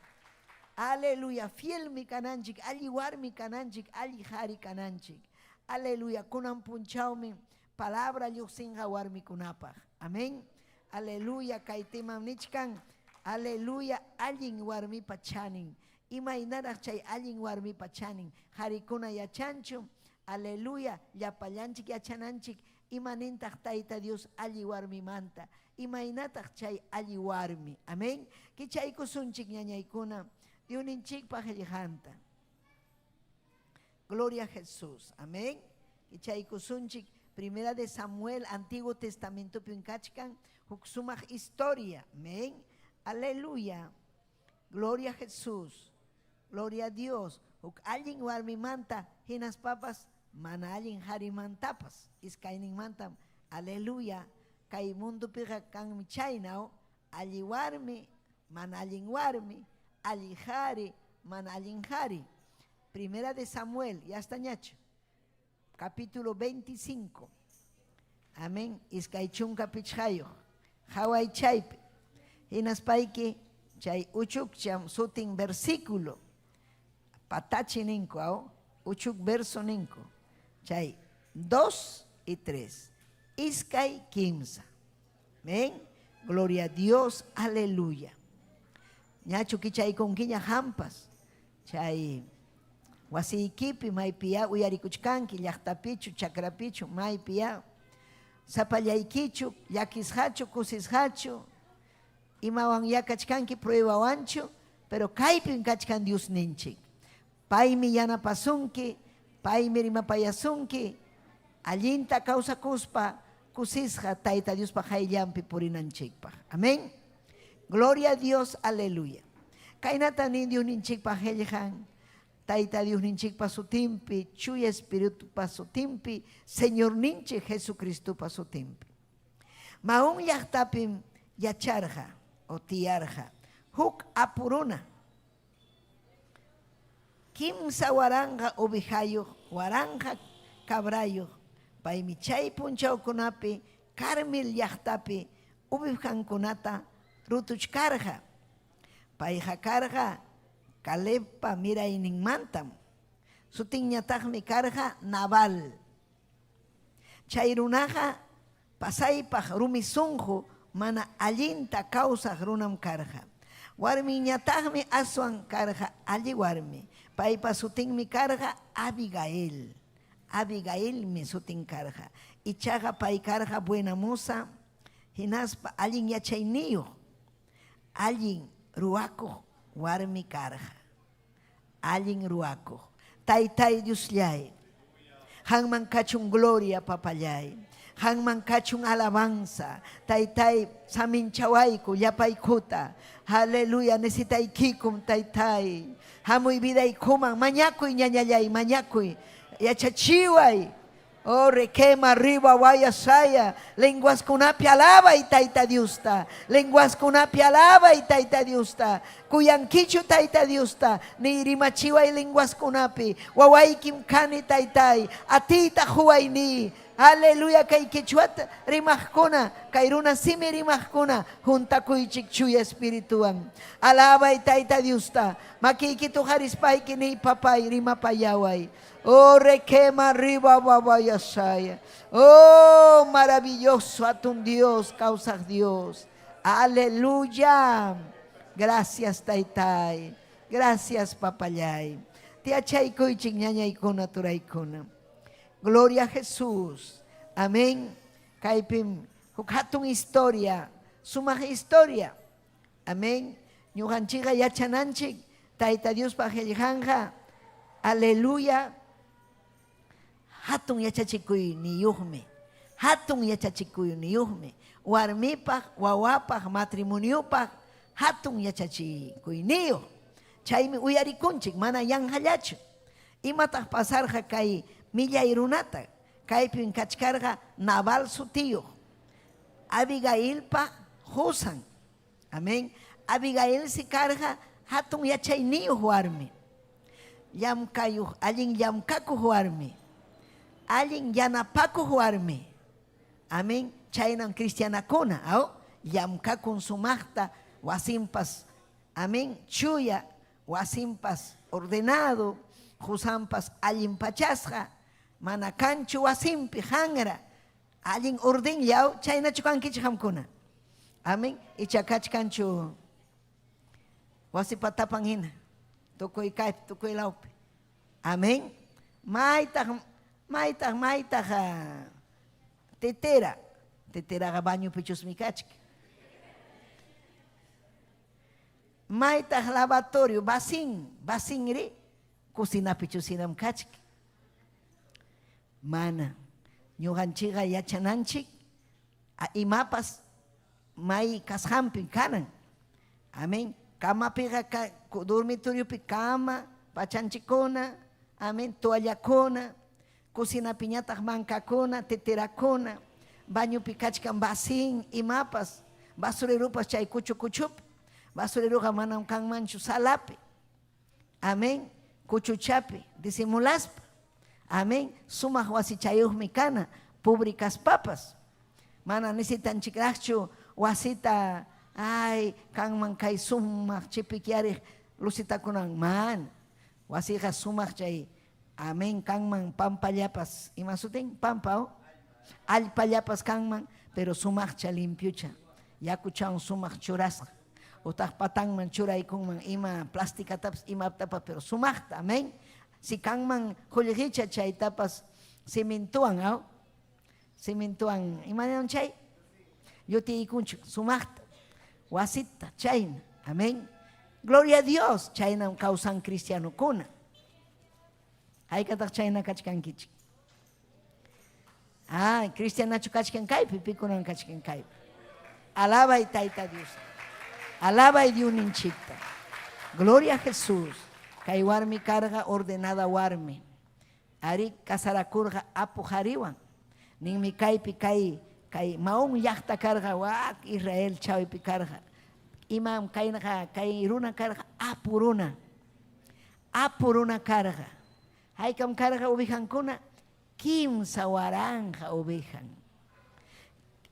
Aleluya, fielmi kananchik, alli warmi kananchik, alli qari kananchik. Aleluya, kunan punchawmi palabra lluqsinqa warmikunapaq. Amén. Aleluya, kay temam nichkan. Aleluya, allin warmipa chanin. Imaynaraq chay allin warmipa chanin. Qarikuna yachanchu. Aleluya, llapallanchik yachananchik. Imanintaq Tayta Dios alli warmimanta. Imaynataq chay alli warmi. Amén. Kichaykusunchik ñañaykuna. Diosninchikpa qillqanta. Gloria a Jesús. Amén. Kichaykusunchik Primera de Samuel, Antiguo Testamento kachkan, huk sumaq historia. Amén. Aleluya. Gloria a Jesús. Gloria a Dios. Huk allin warmimanta hinaspapas mana allin qarimantapas iskayninmantam. Aleluya. Kay mundupiqa kanmi chaynaw alli warmi, mana allin warmi, alli qari, mana allin qari. Primera de Samuel, ya está ñacho. Capítulo 25. Amén. Iskay chunka pichqayuq. Qhaway chaypi. Hinaspayki chay uchukcham sutin versículo. Patachi ninku, aw? Uchuk verso ninku. Chay 2 y 3. Iskay kimsa. Amén. Gloria a Dios. Aleluya. Ñachu kichaykunkiña hampas. Chay wasiykipi maypiya uyarikuchkanki llaqtapichu chakrapichu maypiya sapallaykichu llakisqachu kusisqachu imawan yakachkanki pruebawanchu pero kaypim kachkan Diosninchik paymi yanapasunki paymi rimapayasunki allinta kawsakuspa kusisqa Tayta Diospa qayllanpi purinanchikpaq. Amén. Gloria a Dios, aleluya. Kaynata nin Diosninchikpa qillqan, Tayta Diosninchikpa sutinpi, Chuya Espiritupa sutinpi, Señorninchik Jesucristopa sutinpi. Maón llaqtapim yacharqa o tiyarqa huk apu runa, 3000 ovejayuq, 1000 cabrayuq. Paymi chay punchawkunapi Carmel llaqtapi ovejankunata rutuchkarqa. Payqa karqa Calebpa mirayninmantam. Sutinñataqmi karqa Nabal. Chay runaqa pasaypaq rumi sunqu mana allinta kawsaq runam karqa. Warminñataqmi aswan karqa alli warmi. Paypa sutinmi karqa Abigail. Abigailmi sutin karqa. Ichaqa pay karqa buena moza hinaspa allin yachayniyuq, allin ruwakuq warmi karqa. Allin ruwakuq. Taytay Diosllay, qanman kachun gloria, papallay. Qanman kachun alabanza. Taytay, saminchawayku, llapaykuta. Aleluya, necesitaykikum, taytay. Hamuy vidaykuman, mañakuy ñañallay, mañakuy. Yachachiway. Oh, requema arriba, vaya saya. Lenguaskunapi alabay, Tayta Diosta. Lenguaskunapi alabay, Tayta Diosta. Kuyankichu Tayta Diosta? Niy rimachiway lenguaskunapi. Wawaykim kani Taytay. Atiyta quway niy. Aleluya kay quechuata rimaqkuna, kay runa simi rimaqkuna, juntakuychik Chuya Espirituwan. Alabay Tayta Diosta. Makiykita uqarispayki niy papay rimapayaway. Oh, requema arriba babayasaya. Oh, maravilloso atun Dios, kawsaq Dios. Aleluya. Gracias Taytay. Gracias papallay. Tiyachaykuychik ñañaykuna turaykuna. Gloria a Jesús. Amén. Kaypim huk hatun historia, sumaq historia. Amén. Ñuqanchikqa yachananchik Tayta Diospa qillqanqa. Aleluya. Hatun yachachikuyniyuqmi. Hatun yachachikuyniyuqmi. Warmipaq, wawapaq, matrimoniopaq hatun yachachikuyniyuq. Chaymi uyarikunchik, mana yanqallachu. Imataq pasarqa kay millay runata? Kaypim kachkarqa Nabal sutiyuq, Abigailpa qusan. Amén. Abigailsi karqa hatun yachayniyuq warmi, llamkayuq, allin llamkakuq warmi, allin yanapakuq warmi. Amén. Chaynam cristianakuna, aw, llamkakun sumaqta, wasinpas, amén, chuya, wasinpas ordenado, qusanpas allin pachasqa, mana kanchu wasinpi hanra, allin ordenlla, aw, chaynachu kankichik qamkuna? Amén. Icha kachkanchu wasipa tapan hina, tukuy kaypi, tukuy lawpi. Amén. Maytaq, maytaq, maytaq tetera. Teteraqa bañopichusmi kachkan. Maytaq lavatorio, basin, basinri, cocinapichus hinam kachkan. Mana. Ñuqanchikqa yachananchik imapas may kasqanpi kanan. Amén. Kamapiqa dormitoriopi kama, pachanchikuna, amén, toallakuna, cocinapiñataq mankakuna, teterakuna, bañopi kachkan basin, imapas, basureropas chay kuchu kuchupi. Basureroqa manam kanmanchu salapi. Amén. Kuchuchapi, disimulaspa. Amén. Sumaq wasichayuqmi kana, pobre kaspapas. Mana necesitanchikraqchu wasita, ay, kanman kay sumaq chipikyariq lucitakunan, mana. Wasiqa sumaq chay, amén, kanman pampallapas, ima sutin? Pampa, o? Allpallapas kanman, pero sumaqcha limpiocha, yakuchawan sumaq churasqa. Utaq patanman churaykunman ima plasticatapas, imatapas, pero sumaqta, amén. Si kanman qullqicha chaytapas cementowan, aw? Cementowan, imanan chay? Llutiykunchu, sumaqta, wasita, chayna, amén. Gloria a Dios, chaynam kawsan cristianokuna. Haykataq chayna kachkankichik? Ah, cristianachu kachkan kaypi, pikunan kachkan kaypi. Alabay Tayta Dios. Alabay Diosninchikta. Gloria a Jesús. Kay warmi karqa ordenada warmi. Ari casarakurqa apu qariwan. Ninmi kaypi kay kay Maón llaqta karqa wak Israel chawpi karqa. Imam kaynaqa kay runa karqa apu runa. Apu runa karqa. Haykam karqa ovejankuna? 3000 ovejan.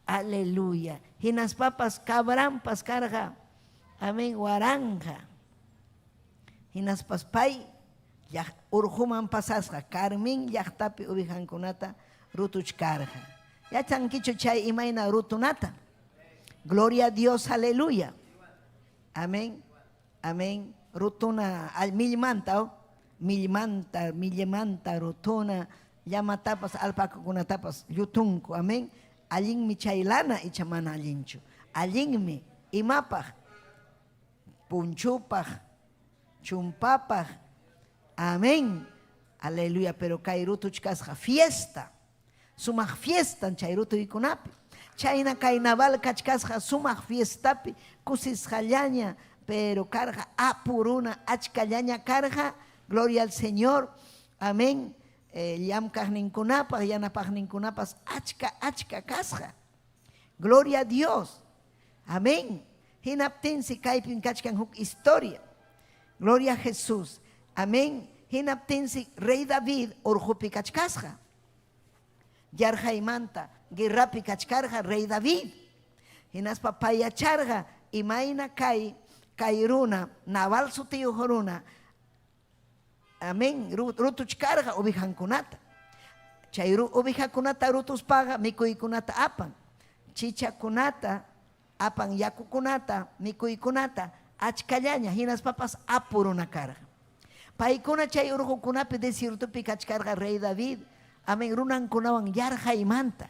Aleluya. Hinaspapas cabranpas karqa, amén, 1000. Hinaspas pay urquman pasasqa, Carmen llaqtapi ovejankunata rutuchkarqa. Yachankichu chay imayna rutunata? Gloria a Dios, aleluya. Amén, amén. Rutuna al millmanta, oh? Millmanta, millemanta, rutuna, llamatapas, alpacakunatapas, llutunku, amén. Allinmi chay lana, icha mana allinchu. Allinmi, imapaq, punchupaq, chumpapaq, amén. Aleluya, pero kay rutuchkasqa fiesta, sumaq fiestan chay rutuykunapi. Chayna kay Nabal kachkasqa sumaq fiestapi, kusisqallaña, pero karqa apu runa, achkallaña karqa, gloria al Señor, amén. Llamkaqninkunapaq, yanapaqninkunapas achka, achka kasqa. Gloria a Dios, amén. Hinaptinsi kaypim kachkan huk historia. Gloria a Jesús. Amén. Hinaptinsi rey David urqupi kachkasqa. Yarqaymanta guerrapi kachkarqa rey David. Hinaspa pay yacharqa imayna kay kay runa, Nabal sutiyuq runa, amén, rutuchkarqa ovejankunata. Chay ovejakunata rutuspaqa mikuykunata apan, chichakunata apan, yakukunata, mikuykunata, achkallaña, hinaspapas apu runa karqa. Paykuna chay urqukunapi desiertopi kachkarqa rey David, amén, runankunawan yarqaymanta.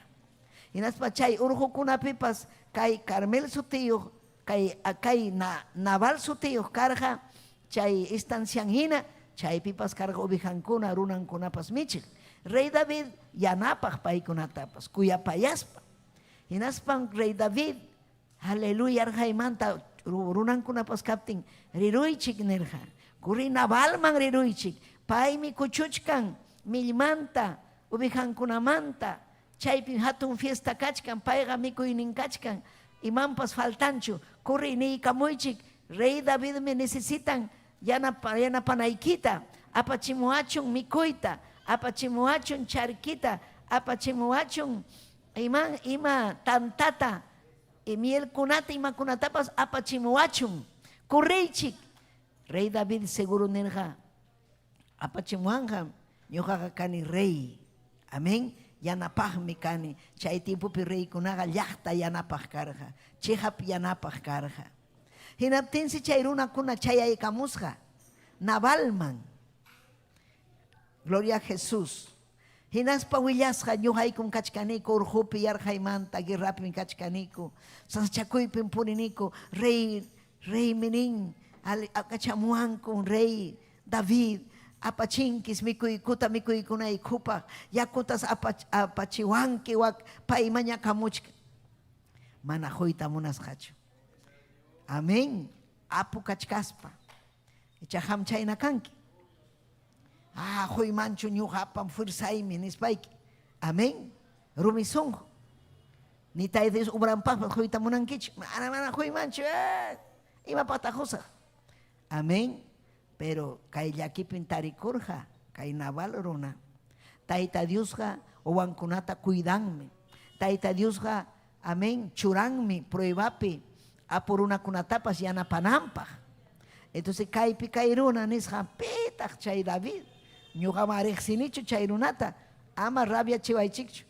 Hinaspa chay urqukunapipas kay Carmel sutiyuq, kay kay Nabal sutiyuq karqa chay estancian hina, chaypipas karqa ovejankuna, runankunapas michiq. Rey David yanapaq paykunatapas, kuyapayaspa. Hinaspan rey David, aleluya, yarqaymanta runankunapas kaptin, riruychik nirqa. Kurri Nabalman riruychik, paymi kuchuchkan millmanta, ovejankunamanta, chaypim hatun fiesta kachkan, payqa mikuynin kachkan, imanpas faltanchu. Kurri niykamuychik, rey Davidmi necesitan yanapanaykita, apachimuwachun mikuyta, apachimuwachun charkita, apachimuwachun iman ima tantata, mielkunata, imakunatapas apachimuwachun. Kurriychik. Rey David seguro nirqa, apachimuwanqa, ñuqaqa kani rey. Amén. Yanapaqmi kani. Chay tiempopi reykunaqa llaqta yanapaq karqa, chiqap yanapaq karqa. Hinaptinsi chay runakuna chayaykamusqa Nabalman. Gloria a Jesús. Hinaspa willasqa, ñuqaykum kachkaniku urqupi yarqaymanta, guerrapim kachkaniku, sasachakuypim puriniku, rey reymi nin, kachamuwankum rey David, apachinkis mikuykuta mikuykunaykupaq, yakutas apachiwanki wak pay mañakamuchkan. Mana quyta munasqachu. Amén. Apu kachkaspa. Icha qam chayna kanki. Ah, quymanchu ñuqapam fuerzaymi nispayki. Amén. Rumi sunqu. Ni Tayta Dios ubranpaqpas quyta munankichu. Mana, mana quymanchu. Imapaqtaq qusaq? Amén. Pero kay llakipim tarikurqa kay Nabal runa. Tayta Diosqa wawankunata cuidanmi. Tayta Diosqa, amén, churanmi pruebapi apu runakunatapas yanapananpaq. Entonces kaypi kay runa nisqa, pitaq chay David? Ñuqaman riqsinichu chay runata, ama rabiachiwaychikchu.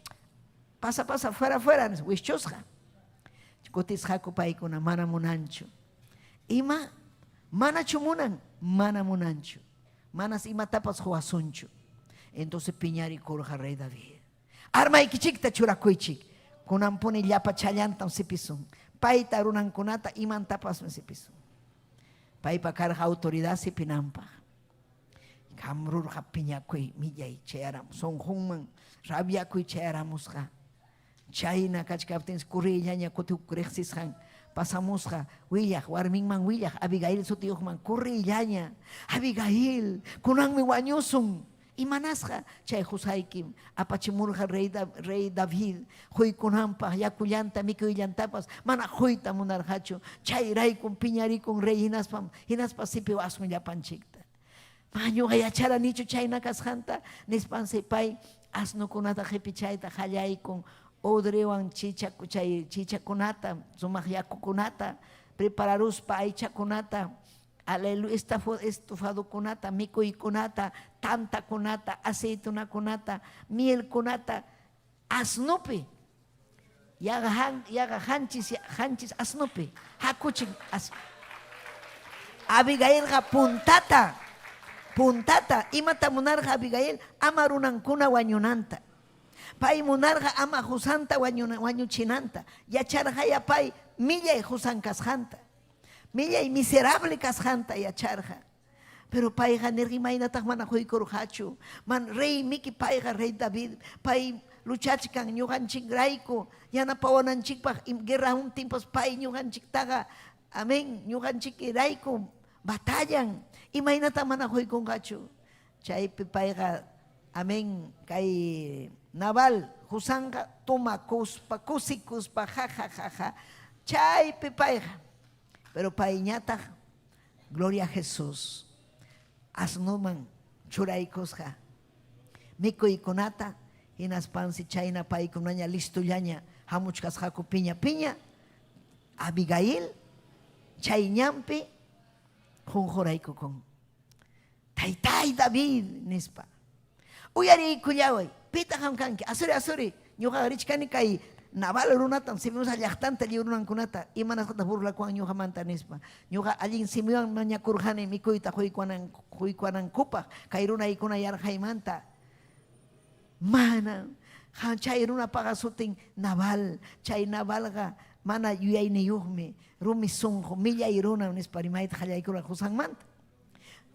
Pasa, pasa, fuera, fuera, nispa, wischusqa. Kutisqaku paykuna, mana munanchu. Ima? Manachu munan? Mana munanchu. Manas imatapas quwasunchu. Entonces piñarikurqa rey David. Armaykichikta churakuychik. Kunanpuni llapa challantam sipisun. Payta, runankunata, imantapasmi sipisun. Paypa karqa autoridad sipinanpaq. Kamrurqa piñakuy millay chayaramus. Sunqunman rabiakuy chayaramusqa. Chayna kachkaptinsi kurriyllaña kutik riqsisqan pasamusqa willaq, warminman willaq, Abigail sutiyuqman kurriyllaña. Abigail, kunanmi wañusun. Imanasqa chay qusaykim apachimurqa rey, rey David quykunanpaq yakullanta mikuyllantapas mana quyta munarqachu. Chayraykum piñarikun rey hinaspam hinaspa sipiwasun llapanchikta. Ma ñuqa yacharanichu chayna kasqanta, nispansi pay asnokunata qipichayta qallaykun, odrewan chicha chay chichakunata, sumaq yakukunata prepararuspa aychakunata, aleluya, estofadokunata, mikuykunata, tantakunata, aceitunakunata, mielkunata, asnopi, yaqa yaqa qanchis qanchis asnopi, hakuchin as Abigailqa puntata, puntata, imata munarqa Abigail? Ama runankuna wañunanta. Pay munarqa ama qusanta wañuchinanta. Yacharqaya pay millay qusan kasqanta. Millay miserable kasqanta yacharqa. Pero payqa nirqa imaynataq mana quykurqachu. Man rey miki payqa rey David, pay luchachkan ñuqanchikrayku yanapawananchikpaq guerra huntinpas pay ñuqanchiktaqa amén ñuqanchikrayku batallan. Imaynataq mana quykunqachu. Chaypi payqa amén kay Nabal qusanqa tomakuspa kusikuspa ja ja ja ja chaypi payqa. Pero payñataq, gloria a Jesús, asnoman churaykusqa mikuykunata, hinaspansi chayna paykunaña listollaña hamuchkasqaku piña piña, Abigail chay ñanpi qunquraykukun. Taytay David, nispa. Uyariykullaway, pitaq qam kanki? Asuri, asuri, ñuqaqa richkani kay Nabal runatam, Simeonsa llaqtanta lliw runankunata, imanasqataq burlakuwan ñuqamanta, nispa. Ñuqa allin simiwan mañakurqani mikuyta quykuwanankupaq kay runaykuna yarqaymanta. Manam. Chay runapaqa sutin Nabal. Chay Nabalqa mana yuyayniyuqmi, rumi sunqu, millay runam, nispa rimayta qallaykurqa qusanmanta.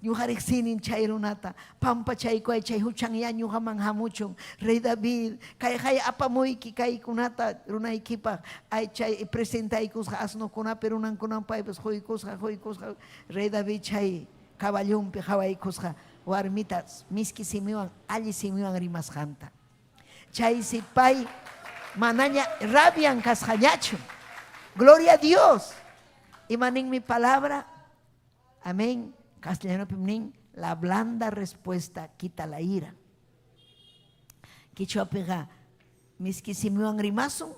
Ñuqa riqsinin chay runata, pampachaykuway chay huchanyá ñuqaman hamuchun. Rey David, kayqay apamuyki kaykunata runaykipaq, ay chay presentaykusqa asnokunapi runankunaman paypas quykusqa, quykusqa. Rey David chay caballonpi qawaykusqa warmita miski simiwan, alli simiwan rimasqanta. Chaysi pay manaña rabian kasqañachu. Gloria a Dios. Ima ninmi palabra? Amén. Castellanopim nin, la blanda respuesta quita la ira. Quichuapiqa miski simiwan rimasun,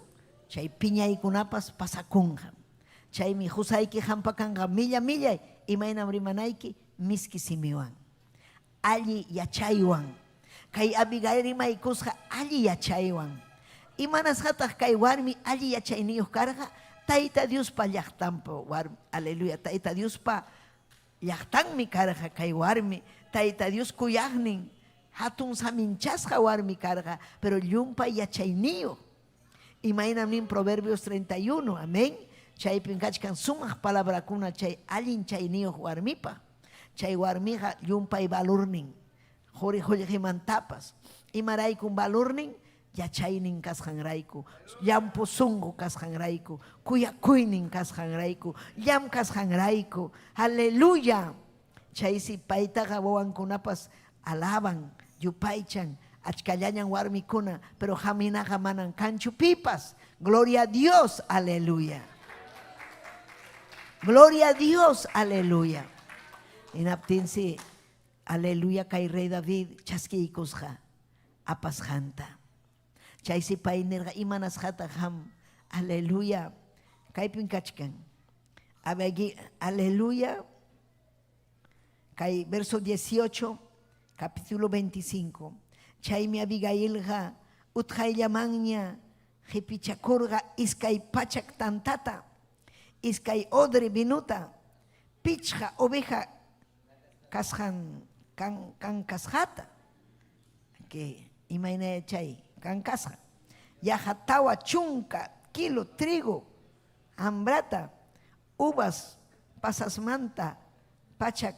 chay piñaykunapas pasakunqam. Chaymi qusayki qampa kanqa milla millay, imaynam rimanayki miski simiwan, alli yachaywan. Kay Abigail rimaykusqa alli yachaywan. Imanasqataq kay warmi alli yachayniyuq karqa? Tayta Diospa llaqtanpa warmi, aleluya, Tayta Diospa llaqtanmi karqa kay warmi, Tayta Dios kuyaqnin, hatun saminchasqa warmi karqa, pero llumpay yachayniyuq. Imaynam nin Proverbios 31, amén, chaypim kachkan sumaq palabrakuna chay allin chayniyuq warmipaq. Chay warmiqa llumpay valornin, quri qullqimantapas. Imaraykum valornin? Yachaynin kasqanrayku, llampu sunqu kasqanrayku, kuyakuynin kasqanrayku, llamkasqanrayku. Aleluya! Chaysi paytaqa wawankunapas alaban, yupaychan, achkallañan warmikuna, pero qaminaqa manan kanchu pipas. Gloria a Dios, aleluya. Gloria a Dios, aleluya. Hinaptinsi, aleluya, kay rey David chaskiykusqa apasqanta. Chaysi pay nirqa, imanasqataq qam, aleluya, kaypim kachkan. Aleluya. Kay verso 18, capítulo 25. Chaymi Abigailqa utqayllamanña qipichakurqa iskay pachak tantata, iskay odre vinuta, pichqa oveja kasqan kan kankasqata. Que imayna chay kankasqa. Yaqa 40 kilo trigo hambrata, uvas pasasmanta pachak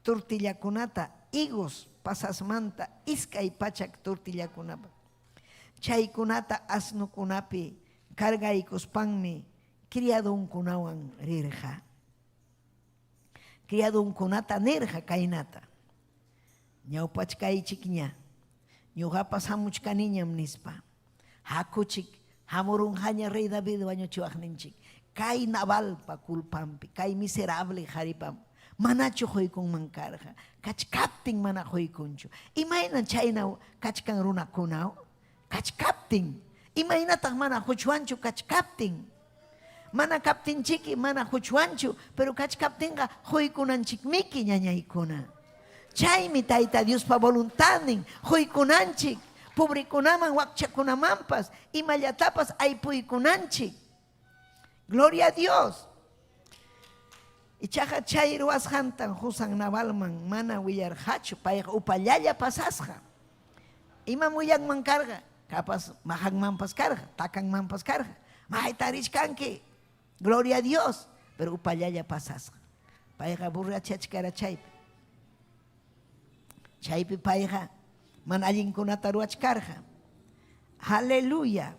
tortillakunata, higos pasasmanta 200 tortillakunata. Chaykunata asnokunapi cargaykuspanmi criadonkunawan rirqa. Criadonkunata nirqa kaynata, Ñawpachkaychikña, ñuqapas hamuchkaniñam, nispa. Hakuchik, hamurunqaña rey David wañuchiwaqninchik. Kay Nabalpa culpanpi, kay miserable qaripam, manachu quykunman karqa? Kachkaptin mana quykunchu. Imayna chayna kachkan runakuna? Kachkaptin. Imaynataq mana quchwanchu kachkaptin? Mana kaptinchiki mana quchwanchu, pero kachkaptinqa quykunanchikmiki ñañaykuna. Chaymi Tayta Diospa voluntadnin quykunanchik, pobrekunaman, wakchakunamanpas, imallatapas aypuykunanchik. Gloria a Dios. Ichaqa chay ruwasqantan qusan Nabalman mana willarqachu, payqa upallalla pasasqa. Imam willanman karqa? Kapas majanmanpas karqa, takanmanpas karqa. Mayta richkanki? Gloria a Dios. Pero upallalla pasasqa. Payqa burrachachkara chaypi. Chaypi payqa mana allinkunata ruwachkarqa. Aleluya.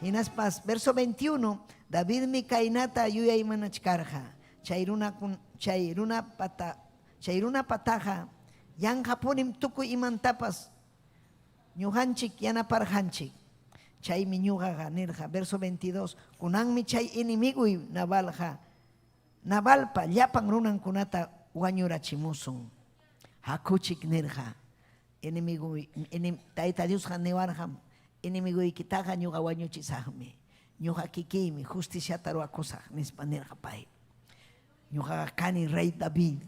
Hinaspas verso 21, Davidmi kaynata yuyaymanachkarqa, chay runakun chay runapata chay runapataqa yanqapunim tukuy imantapas ñuqanchik yanaparqanchik. Chaymi ñuqaqa nirqa, verso 22, kunanmi chay enemiguy Nabalqa, Nabalpa llapan runankunata wañurachimusun. Hakuchik nirqa, enemigo, enem, Tayta Diosqa niwarqam, enemigoykitaqa ñuqa wañuchisaqmi, ñuqa kikiymi justiciata ruwakusaq, nispa nirqa pay. Ñuqaqa kani rey David,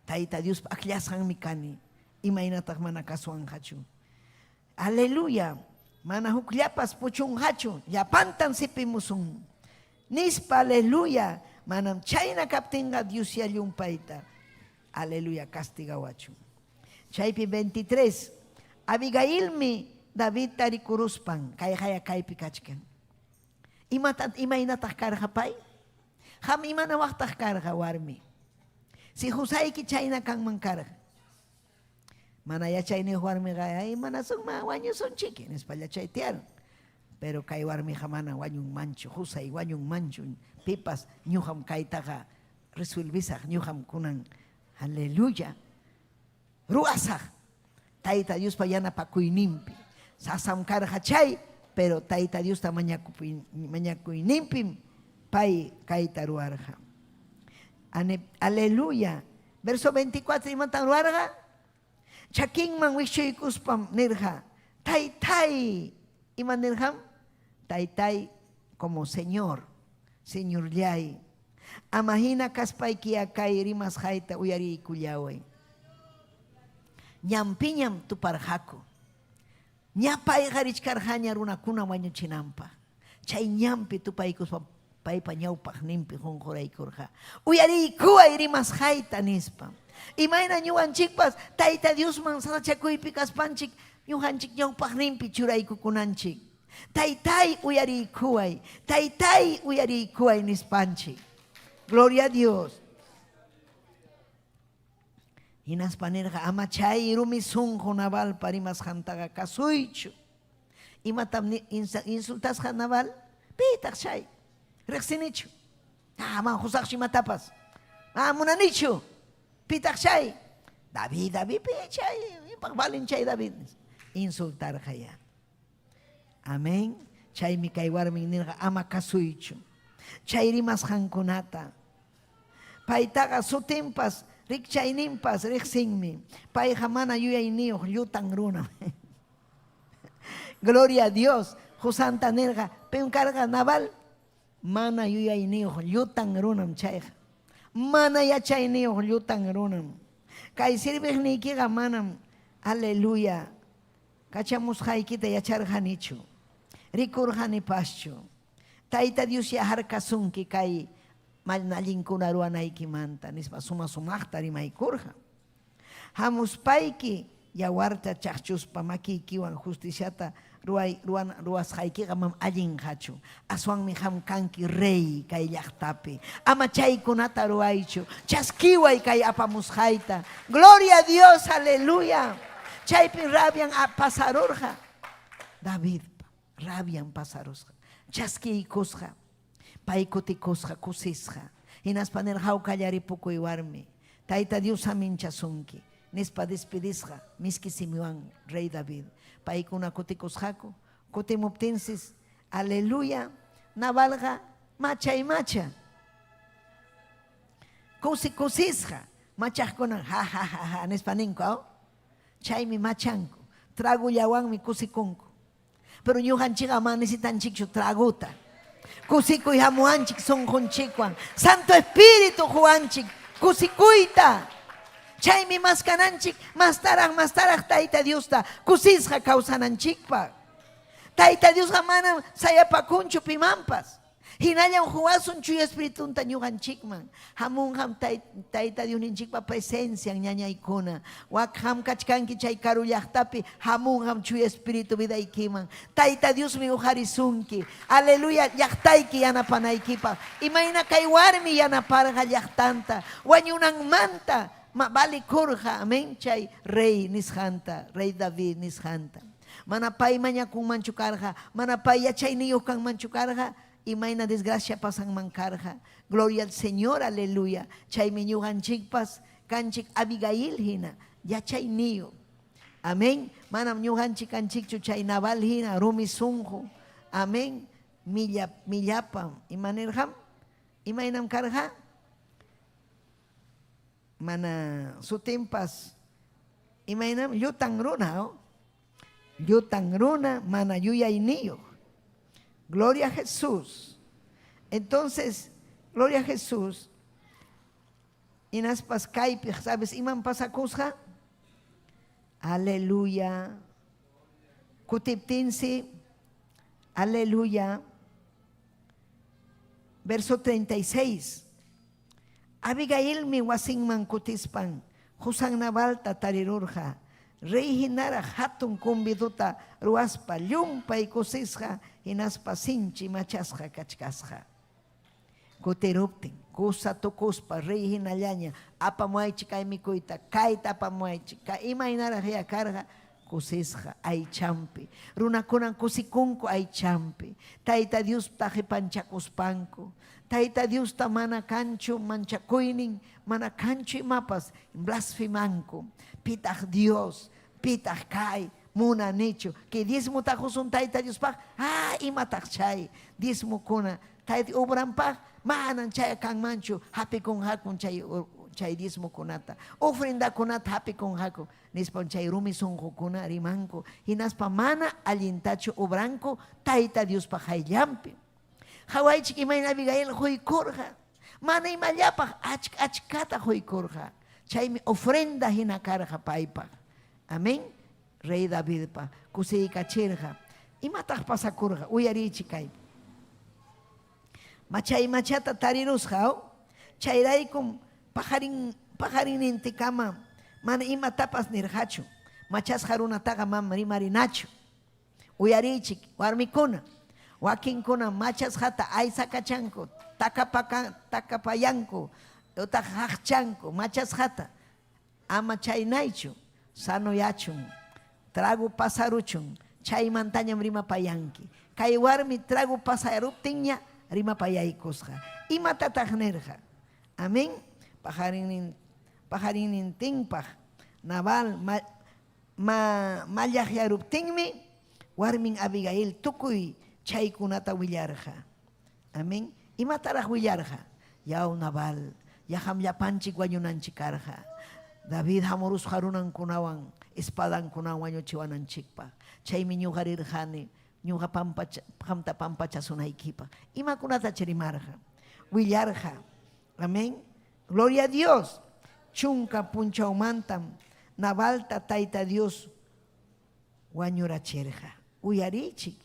Tayta Diospa akllasqanmi kani, imaynataq mana kasuwanqachu. Aleluya, mana hukllapas puchunqachu, llapantan sipimusun. Nispa, aleluya, manam chayna kaptinqa Diosya llumpayta, aleluya, castigawachun. Chaypi 23, Abigailmi Davidta rikuruspan kayqaya kaypi kachkan. Imata, imaynataq karqa pay? Qam imanawaqtaq karqa warmi? Si qusayki chayna kanman karqa. Mana yachayniyuq warmiqa ay manasunma wañusunchiki nispalla chay tiyarun. Pero kay warmiqa mana wañunmanchu, qusay wañunmanchu, pipas ñuqam kaytaqa resuelvisaq, ñuqam kunan aleluya ruwasaq Tayta Diospa yanapakuyninpi. Sasam karqa chay, pero Tayta Diosta mañakuyninpim pay kayta ruwarqa. Aleluya. Verso 24 imatan ruwarqa? Chakinman wischuykuspam nirqa, Taytay, ima nirqam? Taytay como Señor, Señorllay, ama hina kaspaykiyá kay rimasqayta uyariykullaway. Ñanpiñam tuparqaku. Ña payqa richkarqaña runakuna wañuchinanpaq. Chay ñanpi tupaykuspam paypa ñawpaqninpi qunquraykurqa. Uyariykuway rimasqayta nispa. Imayna ñuqanchikpas Tayta Diosman sasachakuypi kaspanchik ñuqanchik ñawpaqninpi churaykukunanchik. Taytay uyariykuway, taytay uyariykuway nispanchik. Gloria a Dios. Hinaspa nirqa, ama chay rumi sunqu Nabalpa rimasqantaqa kasuychu. Imatam insultasqa Nabal? Pitaq chay? Riqsinichu? Ah, man qusaqchu imatapas? Ah, munanichu? Pitaq chay? David, David, pi chay? Impaq valin chay David? Insultarqa ya. Amén. Chaymi kay warmin nirqa, ama kasuychu. Chay rimasqankunata. Paytaqa sutinpas, rikchayninpas riqsinmi. Payqa mana yuyayniyuq llutan runam. Gloria a Dios. Qusanta nirqa, pim karqa Nabal? Mana yuyayniyuq llutan runam chayqa. Mana yachayniyuq llutan runam. Kay serviqniykiqa manam, aleluya, kachamusqaykita yacharqanichu, rikurqanipaschu. Tayta Diosyá harkasunki kay mana allinkuna ruwanaykimanta, nispa suma-sumaqta rimaykurqa. Hamuspayki yawarta chaqchuspa makiykiwan justiciata ruway ruwan ruwasqaykiqa mam allinqachu. Aswanmi qam kanki rey kay llaqtapi. Ama chaykunata ruwaychu. Chaskiway kay apamusqayta. Gloria a Dios, aleluya. Chaypim rabian pasarurqa Davidpa. Rabian pasarusqa. Chaskiykusqa. Pay kutikusqa kusisqa. Hinaspa nirqa, Hawkalla ripukuy warmi, Tayta Dios saminchasunki, nispa despedisqa miski simiwan rey David. Paykuna kutikusqaku. Kutimuptinsis, aleluya, Nabalqa machay macha. Kusi kusisqa. Machaqkunan ha ha ha ha nispa ninku, aw? Chaymi machanku. Tragollawanmi kusikunku. Pero ñuqanchikqa mana necesitanchikchu tragota. Kusikuy hamuwanchik sunqunchikwan. Santo Espíritu quwanchik kusikuyta. Chaymi maskananchik mastaraq mastaraq Tayta Diosta kusisqa kawsananchikpaq. Tayta Diosqa manam sayapakunchu pimanpas. Hinallam quwasun Chuya Espiritunta ñuqanchikman. Hamunqam Tayta Diosninchikpa presencian, ñañaykuna. Wak qam kachkanki chay karu llaqtapi, hamunqam Chuya Espiritu vidaykiman. Tayta Diosmi uqarisunki. Aleluya, llaqtayki yanapanaykipaq. Imayna kay warmi yanaparqa llaqtanta, wañunanmanta valikurqa, amén, chay rey nisqanta, rey David nisqanta. Mana pay mañakunmanchu karqa, mana pay yachayniyuq kanmanchu karqa, imayna desgracia pasanman karqa. Gloria al Señor, aleluya. Chaymi ñuqanchikpas kanchik Abigail hina yachayniyuq. Amén. Manam ñuqanchik kanchikchu chay Nabal hina rumi sunqu. Amén. Milla, millapam. Imanirqam? Imaynam karqa? Mana sutinpas imaynam llutan runa, oh? Llutan runa mana yuyayniyuq. Gloria a Jesús. Entonces, gloria a Jesús. Hinaspas kaypi, ¿sabes imam pasakusqa? Aleluya. Kutiptinsi, aleluya. Verso 36. Abigailmi wasinman kutispan qusan Nabalta tarirurqa, rey hinaraq hatun convidota ruwaspa llumpay kusisqa hinaspa sinchi machasqa kachkasqa. Kutiruptin, kusa tukuspa rey hinallaña apamuwaychik kay mikuyta, kayta apamuwaychik, kay imaynaraqyá karqa kusisqa aychanpi. Runakunam kusikunku aychanpi, Tayta Diosta qipanchakuspanku. Tayta Diosta mana kanchu manchakuynin, mana kanchu imapas, blasfemanku. Pitaq Dios? Pitaq kay? Munanichu. Kay diezmota qusun Tayta Diospaq? Ah, imataq chay diezmokuna? Tayta obranpaq? Manan chay kanmanchu, hapikunqakum chay chay diezmokunata. Ofrendakunata hapikunqaku. Nispam chay rumi sunqukuna rimanku, hinaspa mana allintachu obranku Tayta Diospa qayllanpi. Qawaychik imayna Abigail quykurqa. Mana imallapaq achka-achkata quykurqa. Chaymi ofrenda hina karqa paypaq. Amén. Rey Davidpa kusiykachirqa. Imataq pasakurqa? Uyariychik kaypi. Machay machata tarirusqa, aw? Chayraykum paqarin paqarinnintikama mana imatapas nirqachu. Machasqa runataqa mam rimarinachu. Uyariychik, warmikuna, wakinkunam machasqata aysakachanku, takapaka takapayanku utaq qaqchanku machasqata. Ama chaynaychu, sanoyachun, trago pasaruchun, chaymantañam rimapayanki. Kay warmi trago pasaruptinña rimapayaykusqa. Imatataq nirqa? Amén. Paqarinnin paqarinnintinpaq Nabal ma ma mallaqyaruptinmi warmin Abigail tukuy chaykunata willarqa. Amén. Imataraq willarqa? Yaw Nabal, yaqam llapanchik wañunanchik karqa. David hamurusqa runankunawan espadankunawan wañuchiwananchikpaq. Chaymi ñuqa rirqani ñuqa pampacha, qamta pampachasunaykipaq. Imakunatach rimarqa? Willarqa. Amén. Gloria a Dios. Chunka punchawmantam Nabalta Tayta Dios wañurachirqa. Uyariychik,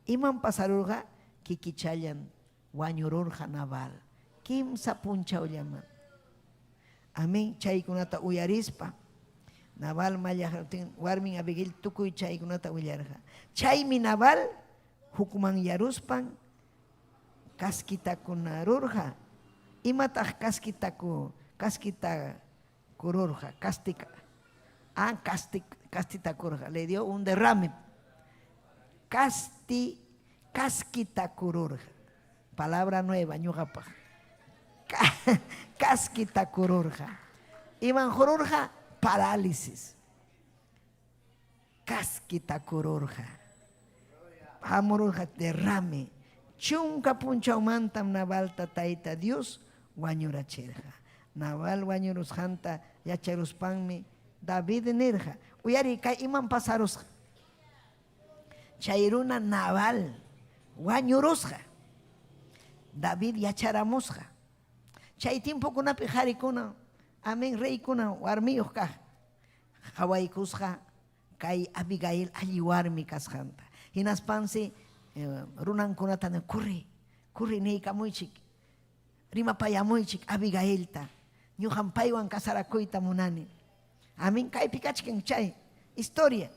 imam pasarurqa? Kikichallan wañururqa Nabal kimsa punchawllaman. Amén. Chaykunata uyarispa Nabal mallaqruptin warmin Abigail tukuy chaykunata willarqa. Chaymi Nabal hukmanyaruspan kaskitakunarurqa. Imataq kaskitaku kaskitakururqa? Kastika ah, kasti kastitakurqa. Le dio un derrame. Kasti kaskitakururqa. Palabra nueva ñuqapaq. Kaskitakururqa. Iman qururqa? Parálisis. Kaskitakururqa. Hamururqa derrame. Chunka punchawmantam Nabalta Tayta Dios wañurachirqa. Nabal wañurusqanta yacharuspanmi David nirqa, Uyariy kay imam pasarusqa. Chay runa Nabal wañurusqa. David yacharamusqa. Chay tiempokunapi qarikuna, amén, reykuna warmiyuq kaq qawaykusqa kay Abigail alli warmi kasqanta. Hinaspansi runankunata nin, Corre, corre niykamuychik, rimapayamuychik Abigailta. Ñuqam paywan casarakuyta munani. Amén. Kaypi kachkan chay historia.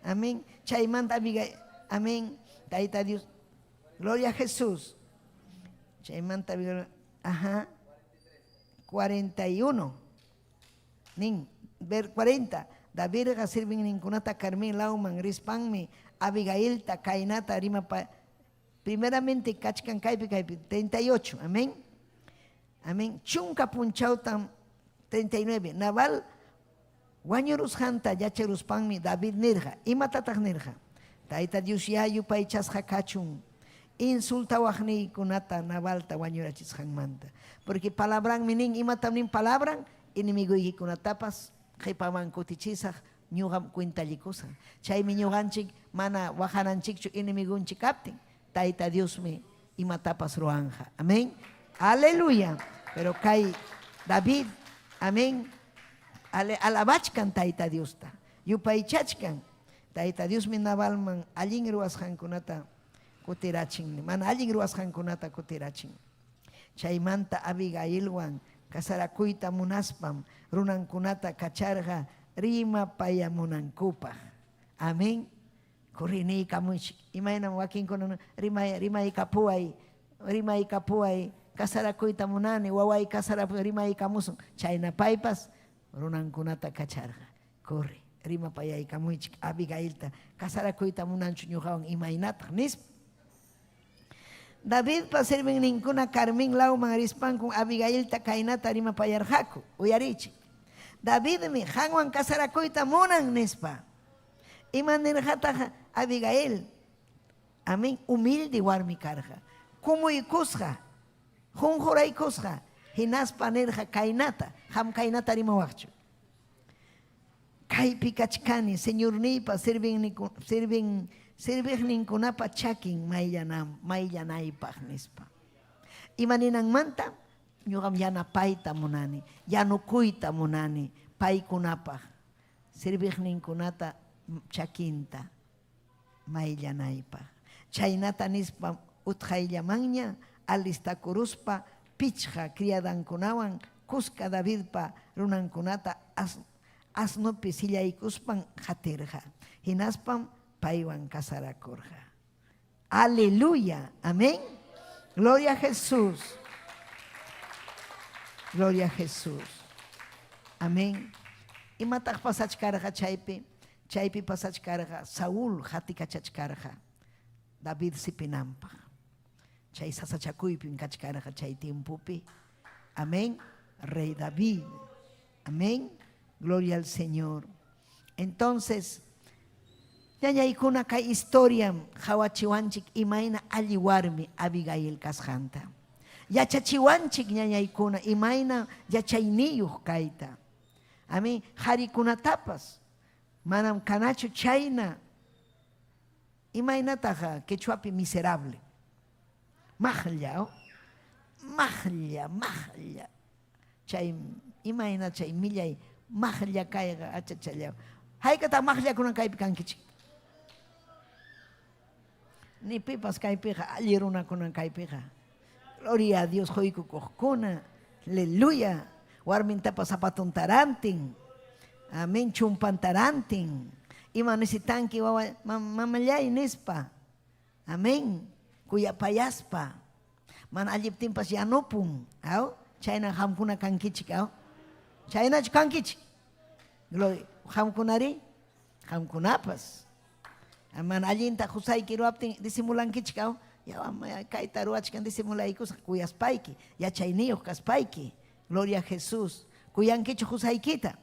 Amén. Chaymanta Abigail, amén. Tayta Dios. Gloria a Jesús. Chaymanta Abigail, ajá. 41. Nin, ver 40. Davidqa sirvinninkunata Carmel lawman rispanmi Abigailta kaynata rimapa primeramente kachkan kaypi kaypi 38. Amén. Amén. Chunka punchawtam 39. Nabal Wañurusqanta yacharuspanmi David nirqa, imatataq nirqa? Tayta Diosyá yupaychasqa kachun insultawaqniykunata Nabalta wañurachisqanmanta. Porque palabranmi nin, imatam nin palabran? Enemigoykikunatapas qepaman kutichisaq, ñuqam cuentallikusaq. Chaymi ñuqanchik mana waqananchikchu enemigonchik kaptin. Tayta Diosmi imatapas ruwanqa. Amén. Aleluya. Pero kay David, amén, ale, alabachkan Tayta Diosta. Yupaychachkan. Tayta Diosmi Nabalman allin ruwasqankunata kutirachin. Mana allin ruwasqankunata kutirachin. Chaymanta Abigailwan casarakuyta munaspam runankunata kacharqa rimapayamunankupaq. Amén. Corriniykamuchik. Imaynam wakinkuna rimay rimaykapuway, rimaykapuway, casarakuyta munani, waway casarapuy rimaykamusun. Chayna paypas runankunata kacharqa. Corre, rimapayaykamuychik Abigailta, casarakuyta munanchu ñuqawan imaynataq nispa. Davidpa serviqninkuna Carmín lawman rispankum Abigailta kaynata rimapayarqaku, uyariychik, Davidmi qanwan casarakuyta munan, nispa. Ima nirqataq Abigail? Amén, humilde warmi karqa, kumuykusqa, qunquraykusqa, hinaspa nirqa kaynata, qam kaynata rimawaqchu. Kaypi kachkani Señorniypa sirvin serviqninkunapa chakin mayllanaypaq, nispa. Ima ninanmanta? Ñuqam yanapayta munani, yanukuyta munani paykunapaq serviqninkunata chakinta mayllanaypaq. Chaynata nispam utqayllamanña alistakuruspa pichqa criadankunawan kuska Davidpa runankunata asnopi sillaykuspan qatirqa, hinaspam paywan casarakurqa. Aleluya, amén. Gloria a Jesús. Gloria a Jesús. Amén. Imataq pasachkarqa chaypi? Chaypi pasachkarqa Saúl qatikachachkarqa David sipinanpaq. Chay sasachakuypim kachkarqa chay tiempopi. Amén. Rey David. Amén. Gloria al Señor. Entonces, ñañaykuna kay historiam qawachiwanchik imayna alli warmi Abigail kasqanta. Yachachiwanchik ñañaykuna imayna yachayniyuq kayta. Amén. Qarikunatapas manam kanachu chayna imaynataq quechuapi miserable. Maqlla, maqlla, maqlla. Chay imayna chay millay maqlla kayqa achachalla. Haykataq maqllakunan kaypi kankichik? Ni pipas kaypiqa alli runakunan kaypiqa. Gloria a Dios quykukuqkuna. Aleluya. Warmintapas zapatontarantin. Amén, chumpantarantin. Ima necesitanki wawa mamallay nispa. Amén. Kuyapayaspa. Mana alliptinpas yanupun. Aw? Chayna qamkuna kankichik, aw? Chaynachu kankichik? Gloria. Qamkunari? Qamkunapas. Mana allinta qusayki ruwaptin disimulankichik, aw? Ya kayta ruwachkan disimulaykusaq kuyaspayki, yachayniyuq kaspayki. Gloria a Jesús. Kuyankichu qusaykita?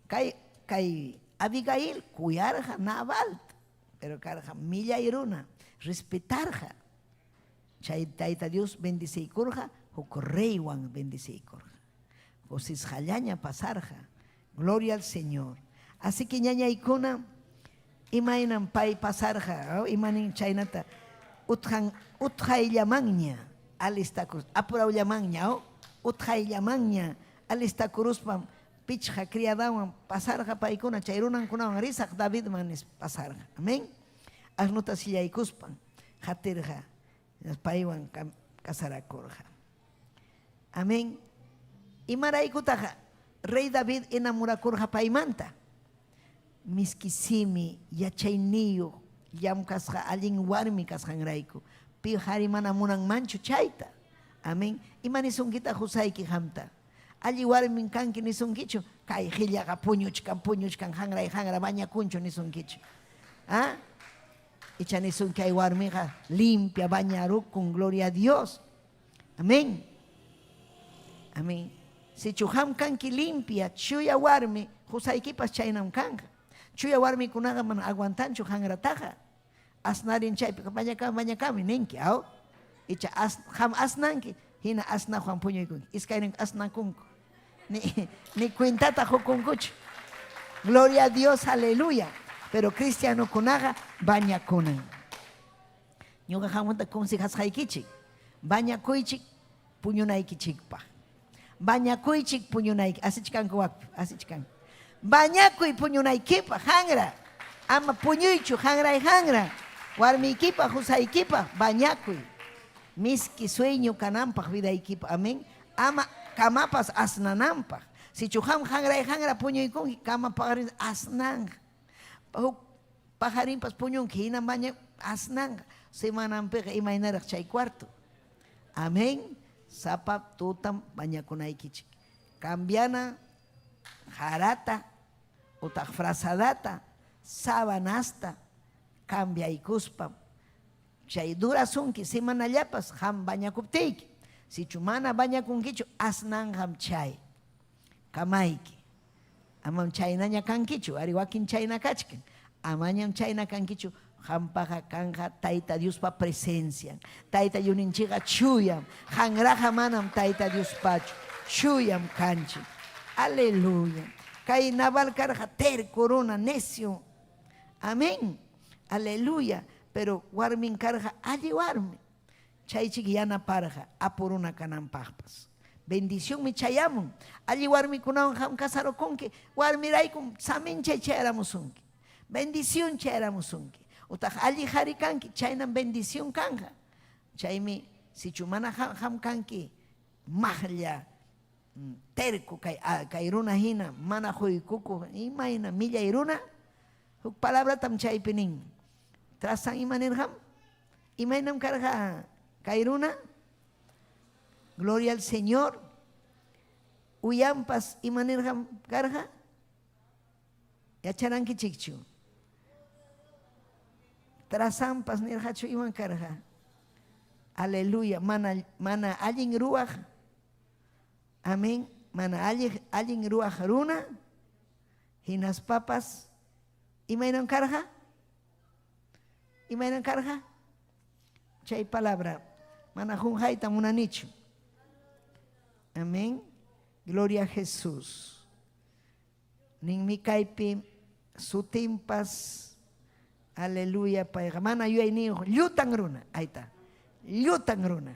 Kay kay Abigail kuyarqa Nabalta. Pero karqa millay runa, respetarqa. Chay Tayta Dios bendeciykurqa, huk reywan bendeciykurqa. Kusisqallaña pasarqa. Gloria al Señor. Así que ñañaykuna, imaynam pay pasarqa, imanin chaynata utqan utqayllamanña alistakur, apurawllamanña, utqayllamanña alistakuruspam Pichqa criadawan pasarqa paykuna chay runankunawan risaq Davidman nispa pasarqa. Amén. Asnota sillaykuspan qatirqa paywan casarakurqa. Amén. Imaraykutaq rey David enamorakurqa paymanta? Miski simi, yachayniyuq, llamkasqa allin warmi kasqanrayku. Pi qhari mana munanmanchu chayta. Amén. Ima nisunkitaq qusayki qamta? Alli warmin kanki nisunkichu? Kay qillaqa puñuchkan, puñuchkan, hanray hanra bañakunchu nisunkichu? ¿Ah? Icha nisunki ay warmiqa limpia bañarukun, gloria a Dios. Amén. Amén. Sichu qam kanki limpia, chuya warmi, qusaykipas chaynam kanqa. Chuya warmikunaqa mana aguantanchu hanrataqa. Asnarin chaypi bañakami bañakami ninki, aw? Icha as, qam asnanki, hina asnaqwan puñuykunki. Iskayninku asnakunku. Ni, ni cuentata qukunkuchu. Gloria a Dios, aleluya. Pero cristianokunaqa bañakunan. Ñuqa qamkunata consejasqaykichik. Bañakuychik puñunaykichikpaq. Bañakuychik puñunayki, asichkanku wakpi, asichkanku. Bañakuy puñunaykipaq, hanra. Ama puñuychu, hanray hanra. Warmiykipaq, qusaykipaq, bañakuy. Miski sueño kananpaq vidaykipaq, amén. Ama kamapas asnananpaq. Sichu qam hanray hanra puñuykunki, kama paqarin asnanqa. Huk paqarinpas puñunki, hina baña asnanqa. Semananpiqa imaynaraq chay cuarto. Amén. Sapa tutam bañakunaykichik. Cambiana jarata utaq frazadata, sabanasta cambiaykuspam chay durasunki semanallapas qam bañakuptiyki. Sichu mana bañakunkichu asnanqam chay kamayki. Amam chaynaña kankichu, ari wakin chayna kachkan. Amañam chayna kankichu, qampaqa kanqa Tayta Diospa presencian. Tayta Diosninchikqa chuyam, qanraqa manam Tayta Diospachu, chuyam kanchik. Aleluya. Kay Nabal karqa terco runa, necio. Amén. Aleluya. Pero warmin karqa alli warmi. Chaychik yanaparqa apu runa kananpaqpas. Bendicionmi chayamun. Alli warmikunawan qam casarokunki, warmiraykum saminchay chayaramusunki. Bendición chayaramusunki. Utaq alli qari kanki, chaynam bendición kanqa. Chaymi sichu mana qam kanki maqlla terco kay, kay runa hina, mana quykukuq, imayna millay runa, huk palabratam chaypi nin. Trasan ima nirqam? Imaynam karqa kay runa? Gloria al Señor. Uyanpas ima nirqam karqa? Yacharankichikchu? Trasanpas nirqachu iman karqa? Aleluya. Mana, mana allin ruwaq. Amén. Mana allin, allin ruwaq runa. Hinaspapas imaynam karqa? Imaynan karqa? Chay palabra mana qunqayta munanichu. Amén. Gloria a Jesús. Ninmi kaypi sutinpas aleluya payqa mana yuyayniyuq llutan runa. Ahí está. Llutan runa.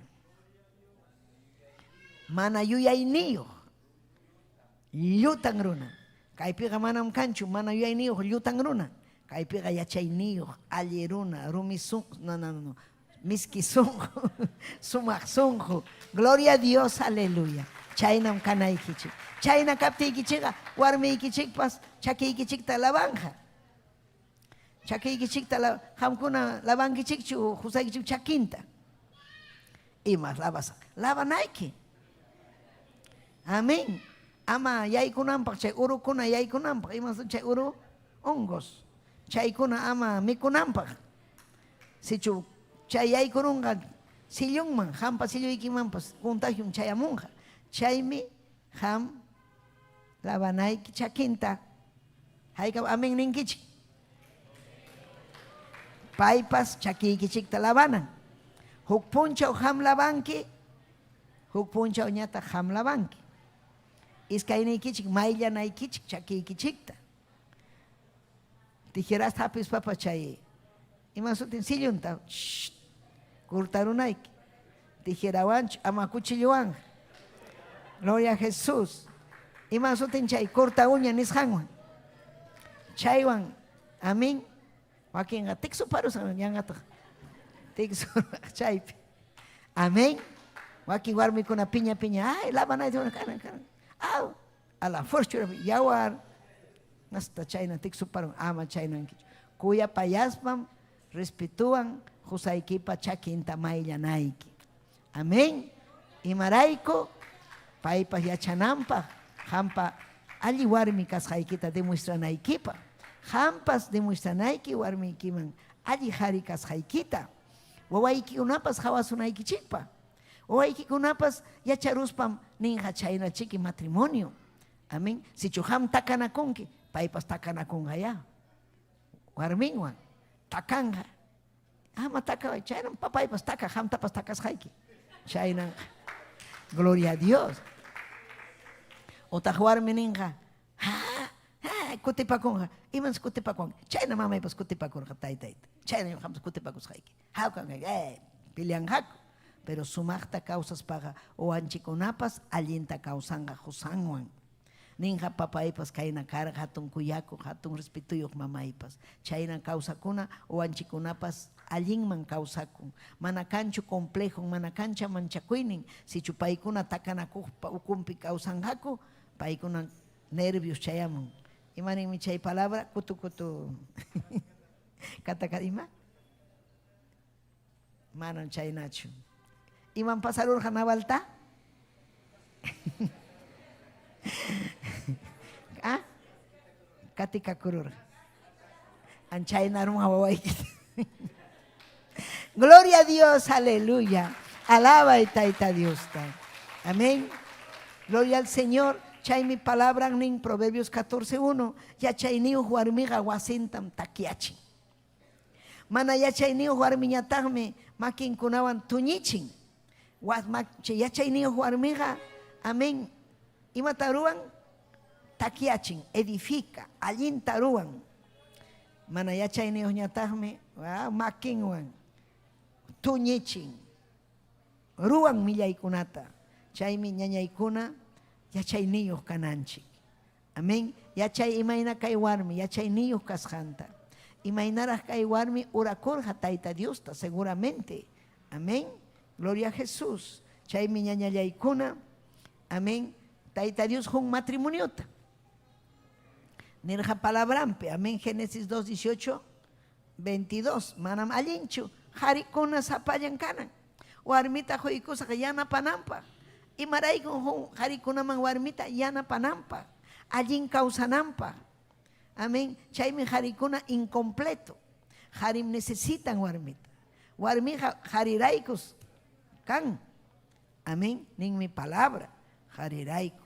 Mana yuyayniyuq llutan runa. Kaypiqa manam kanchu mana yuyayniyuq llutan runa. Kaypiqa yachayniyuq alli runa, rumi sunqu, no, no, no, miski sunqu, sumaq sunqu. Gloria a Dios, aleluya. Chaynam kanaykichik. Chayna kaptiykichikqa warmiykichikpas chakiykichikta lavanqa. Chakiykichikta qamkuna lavankichikchu qusaykichik chakinta. Ima lavasaq? Lavanayki. Amén. Ama yaykunanpaq chay urukuna yaykunanpaq, ima chay uru hongos. Chaykuna ama mikunanpaq. Sichu chay yaykurunqa sillunman, qampa silluykimanpas contagion chayamunqa. Chaymi qam lavanayki chakinta. Haykam amén ninkichik? Paypas chakiykichikta lavanan. Huk punchaw qam lavanki, huk punchawñataq qam lavanki. Iskayniykichik mayllanaykichik chakiykichikta. Tijerasta hapispapas chay ima sutin sillunta cortarunayki. Tijerawanchu ama cuchillowanqa. Gloria a Jesús. Ima sutin chay corta uña nisqanwan. Chaywan, amén. Wakinqa tiksuparusqan yanqataq tiksuraq chaypi. Amén. Wakin warmikuna piña piña, ay, lavanayki kanan kanan. Aw, a la fuerza yawar. Hasta chayna tiksuparun, ama chaynankichu. Kuyapayaspam respetuwan qusaykipa chakinta mayllanayki. Amén. Imarayku paypa yachananpaq qampa alli warmi kasqaykita demuestranaykipaq. Qampas demuestranayki warmiykiman alli qari kasqaykita. Wawaykikunapas qawasunaykichikpaq. Wawaykikunapas yacharuspam ninqa chaynachiki matrimonio. Amén. Sichu qam takanakunki, paypas takanakunqayá. Warminwan takanqa. Ama takaway, chaynam papaypas takaq, qamtapas takasqayki. Chaynan. Gloria a Dios. Otaq warmi ninqa, ha, ha, kutipakunqa. Imas kutipakunqa? Chayna mamaypas kutipakurqa taytayta. Chayna ñuqampas kutipakusqayki. Hawkan peleanqaku. Pero sumaqta kawsaspaqa wawanchikkunapas allinta kawsanqa qusanwan. Ninqa papaypas kayna karqa hatun kuyakuq, hatun respetuyuq mamaypas. Chayna kawsakuna wawanchikkunapas allinman kawsakun. Mana kanchu complejon, mana kancha manchakuynin. Sichu paykuna takanakuqpa ukunpi kawsanqaku, paykuna nervios chayamun. Imaninmi chay palabra? Kutu kutu. Kataka ima? Manam chaynachu. Imam pasarurqa Nabalta? ah? Katikakururqa. Anchaynarunqa wawaykita. Gloria a Dios, aleluya. Alabay Tayta Diosta. Amén. Gloria al Señor. Chaymi palabran nin Proverbios 14.1. Yachayniyuq warmiqa wasintam takyachin. Mana yachayniyuq warmiñataqmi makinkunawan tuñichin. Yachayniyuq warmiqa, amén, imata ruwan? Takyachin, edifica, allinta ruwan. Mana yachayniyuqñataqmi makinwan tuñichin, ruwan millaykunata. Chaymi ñañaykuna yachayniyuq kananchik. Amén. Yachay imayna kay warmi yachayniyuq kasqanta. Imaynaraq kay warmi orakurqa Tayta Diosta seguramente. Amén. Gloria a Jesús. Chaymi ñañallaykuna. Amén. Tayta Dios jun matrimoniota. Nirqa palabranpi. Amén. Génesis 2, 18, 22. Manam allinchu. Qarikuna sapallan kanan. Warmita quykusaq yanapananpaq. Imaraykun huk qarikunaman warmita yanapananpaq, allin kawsananpaq. Amén. Chaymi qarikuna incompleto. Qarim necesitan warmita. Warmiqa qariraykus kan. Amén. Ninmi palabra. Qarirayku.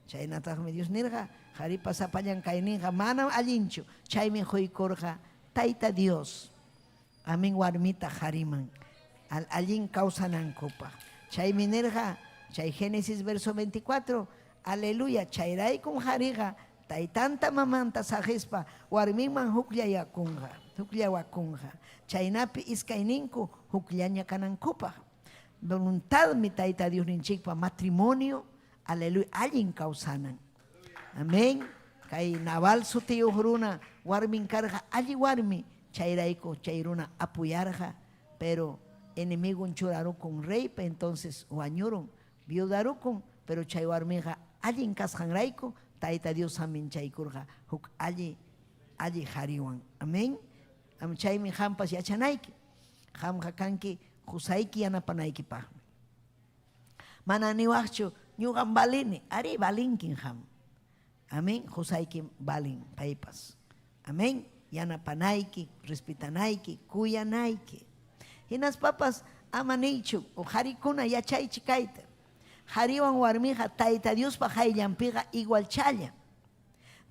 Chaynataqmi Dios nirqa, qaripa sapallan kayninqa manam allinchu. Chaymi quykurqa Tayta Dios. Amén warmita qariman allin kawsanankupaq. Chaymi nirqa chay Génesis verso 24, aleluya, chayraykum qariqa taytanta mamanta saqispa warminman hukllayakunqa, hukllawakunqa. Chaynapi iskayninku hukllaña kanankupaq. Voluntadmi Tayta Diosninchikpa matrimonio, aleluya, allin kawsanan. Amén. Kay Nabal sutiyuq runa warmin karqa alli warmi, chayrayku chay runa apuyarqa, pero enemigon churarukun reypa, entonces wañurun, viudarukun, pero chay warmiqa allin kasqanrayku Tayta Dios saminchaykurqa huk alli alli qariwan. Amén. Chaymi qampas yachanayki. Qamqa kanki qusayki yanapanaykipaqmi. Mana niwaqchu, ñuqam valini. Arí, valinkin qam. Amén. Qusaykim valin paypas. Amén. Yanapanayki, respetanayki, kuyanayki. Hinaspapas ama niychu, qarikuna yachaychik kayta. Qariwan warmiqa Tayta Diospa qayllanpiqa igualchalla.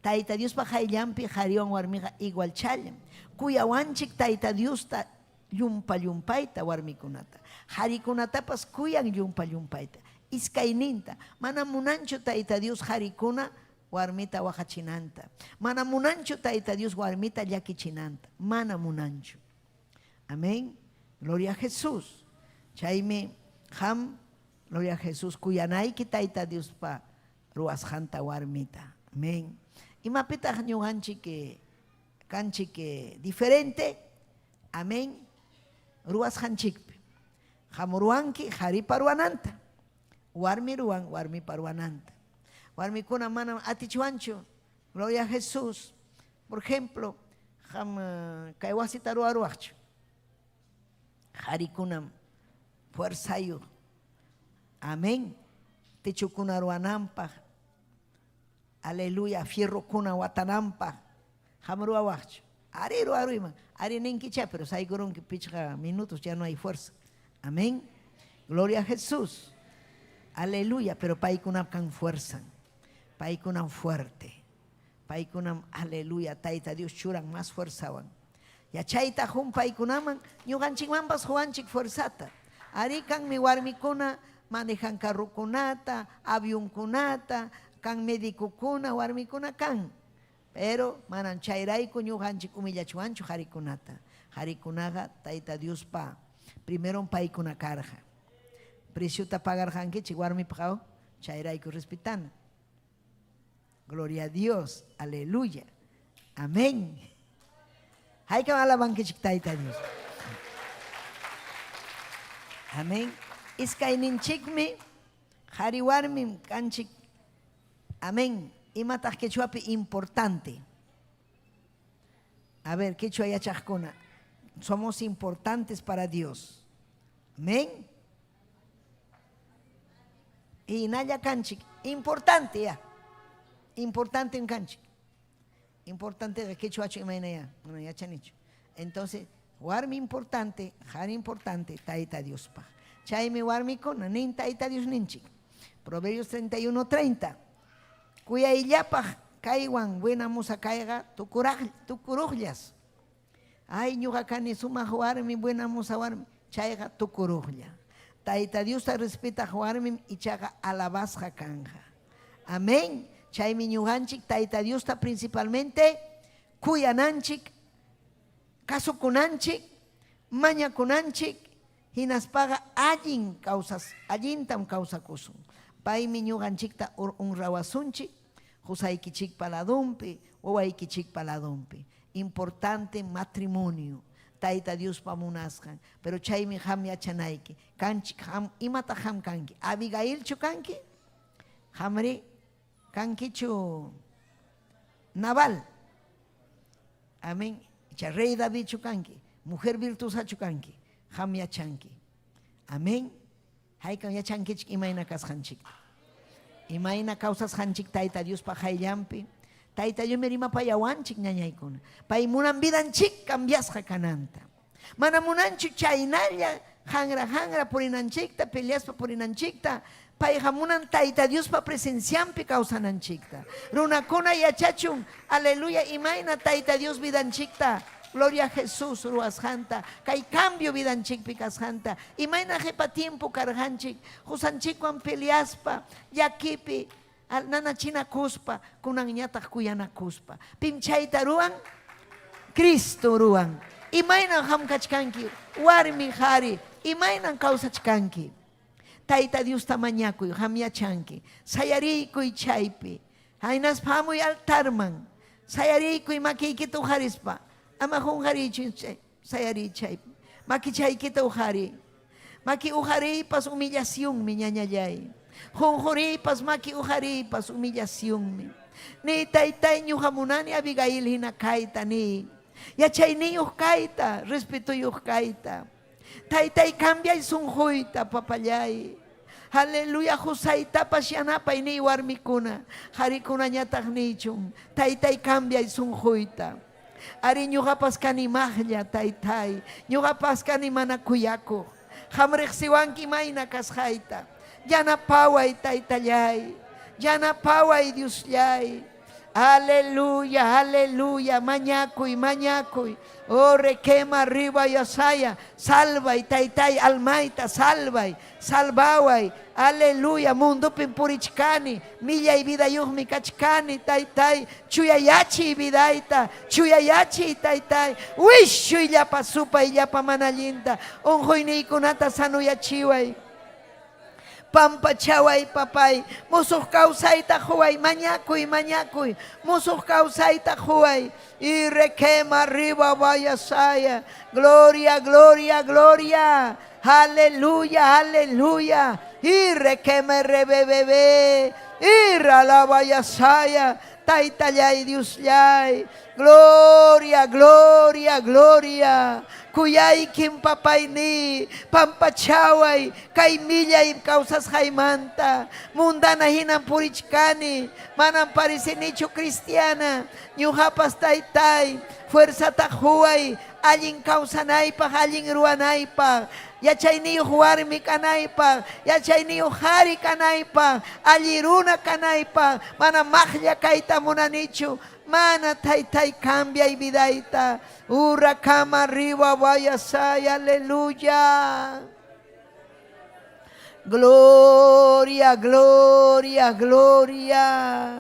Tayta Diospa qayllanpi qariwan warmiqa igualchallam. Kuyawanchik Tayta Diosta llumpa-llumpayta warmikunata. Qarikunatapas kuyan llumpa-llumpayta. Iskayninta, manam munanchu Tayta Dios qarikuna warmita waqachinanta. Manam munanchu Tayta Dios warmita llakichinanta. Mana munanchu. Amén. Gloria a Jesús. Chaymi qam, Gloria a Jesús, kuyanayki Tayta Diospa ruwasqanta warmita. Amén. Imapitaq ñuqanchik kanchik diferente? Amén. Ruwasqanchikpi. Qam ruwanki qaripa ruwananta. Warmi ruwan warmipa ruwananta. Warmikuna manam atichwanchu. Gloria a Jesús. Por ejemplo, qam kay wasita ruwaruwaqchu. Qarikunam fuerzayuq. Amén. Techokuna ruwananpaq. Aleluya. Fierrokuna watananpaq. Qam ruwawaqchu. Ari ruwaruyman. Ari ninkichá, pero saykurunki pichqa minutos, ya no hay fuerza. Amén. Gloria a Jesús. Aleluya. Pero paykunap kan fuerzan. Paykunam fuerte. Paykunam, aleluya, Tayta Dios churan más fuerzawan. Yachayta qun paykunaman, ñuqanchikmanpas quwanchik fuerzata. Arí kanmi warmikuna manejan carrokunata, avionkunata, kan medicokuna, warmikuna kan. Pero manam chayrayku ñuqanchik humillachwanchu qarikunata. Qarikunaqa Tayta Diospa primeron paykuna karqa. Preciota pagarqankichik warmipaq chayrayku respetana. Gloria a Dios, aleluya. Amén. Haykam alabankichik Tayta Dios. Amén. Iskayninchikmi qhari warmim kanchik. Amén. Imataq quechuapi importante? A ver, quechua yachaqkuna. Somos importantes para Dios. Amén. Hinalla kanchik. Importante ya. Importante en kanchik. Importante quechuachu imayna ya. Mana yachanichu. Entonces, warmi importante, qhari importante, Tayta Diospaq. Chaymi warmikuna nin Tayta Dios ninchik. Proverbios 31, 30. Kuyayllapaq kaywan buena moza kayqa tukuruqllas. Ay, ñuqa kani sumaq warmi, buena moza warmi. Chayqa tukuruqlla. Tayta Diosta respetaq warmim ichaqa alabasqa kanja. Amén. Chaymi ñuqanchik Tayta Diosta principalmente kuyananchik, kasukunanchik, mañakunanchik, hinaspaqa allin kawsas, allintam kawsakusun. Paymi ñuqanchikta honrawasunchik, qusaykichikpa ladunpi, wawaykichikpa ladunpi. Importante matrimonio. Tayta Diospa munasqan. Pero chaymi qam yachanayki. Kanchik qam imataq qam kanki? Abigailchu kanki? Qamri kankichu Nabal? Amén. Icha rey Davidchu kanki? Mujer virtuosachu kanki? Qam yachanki. Amén. Haykam yachankichik imayna kasqanchikta. Imayna kawsasqanchik Tayta Diospa qayllanpi. Tayta Diosmi rimapayawanchik ñañaykuna. Pay munan vidanchik cambiasqa kananta. Mana munanchu chaynalla hanra hanra purinanchikta, peleaspa purinanchikta. Payqa munan Tayta Diospa presencianpi kawsananchikta. Runakuna yachachun, aleluya, imayna Tayta Dios vidanchikta, gloria a Jesús ruwasqanta, kay cambio vidanchikpi kasqanta, imayna qhipa tiempo karqanchik, qusanchikwan peleaspa, llakipi, nanachinakuspa, kunanñataq kuyanakuspa. Pim chayta ruwan? Cristo ruwan. Imaynan qam kachkanki, warmi, qhari, imaynan kawsachkanki? Tayta Diosta mañakuy, qam yachanki. Sayariykuy chaypi. Hinaspa hamuy altarman. Sayariykuy makiykita uqarispa. Ama qunqariychu sayariy chaypi. Makichaykita uqariy. Maki uqariypas humillacionmi, ñañallay. Qunquriypas maki uqariypas humillacionmi. Niy, taytay, ñuqa munani Abigail hina kayta, niy. Yachayniyuq kayta, respetoyuq kayta. Taytay, cambiay sunquyta, papallay. Aleluya, qusaytapas yanapay, niy warmikuna. Qarikunañataq niychun. Taytay, cambiay sunquyta. Ari ñuqapas kani maqlla, taytay. Ñuqapas kani mana kuyakuq. Qam riqsiwanki imayna kasqayta. Yanapaway, taytallay. Yanapaway, Diosllay. Aleluya, aleluya. Mañakuy, mañakuy. Oh, requema arriba yasaya. Salvay, taytay, almayta, salvay. Salvaway. Aleluya. Mundupim purichkani. Millay vidayuqmi kachkani, taytay. Chuyayachiy vidayta. Chuyayachiy, taytay. Wischuy llapa supay, llapa mana allinta. Unquyniykunata sanuyachiway. Pampachaway, papay. Musuq kawsayta quway. Mañakuy, mañakuy. Musuq kawsayta quway. Y requema arriba vayasaya. Gloria, gloria, gloria. Aleluya, aleluya. Y requema rebebebe. Y ralabayasaya. Taytallay, Diosllay. Gloria, gloria, gloria. Kuyaykim papayni, pampachaway, kay millay kawsasqaymanta. Mundana hinam purichkani, manam parecenichu cristiana. Ñuqapas taytay, fuerzata quway, allin kawsanaypaq, allin ruwanaypaq. Yachayniyuq warmi kanaypaq, yachayniyuq qari kanaypaq, alli runa kanaypaq, mana maqlla kayta munanichu. Mana taytay cambiay vidayta. Ura kama arriba vayasay, aleluya. Gloria, gloria, gloria.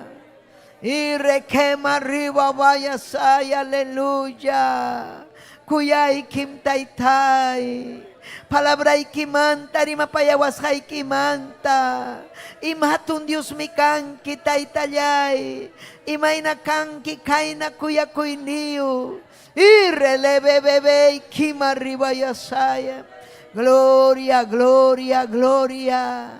Y requema arriba vayasay, aleluya. Kuyaykim taytay. Palabraykimanta rimapayawasqaykimanta. Ima hatun Diosmi kanki taytallay. Imayna kanki kayna kuyakuyniyuq. Y relebebebe kima arriba yasaya. Gloria, gloria, gloria.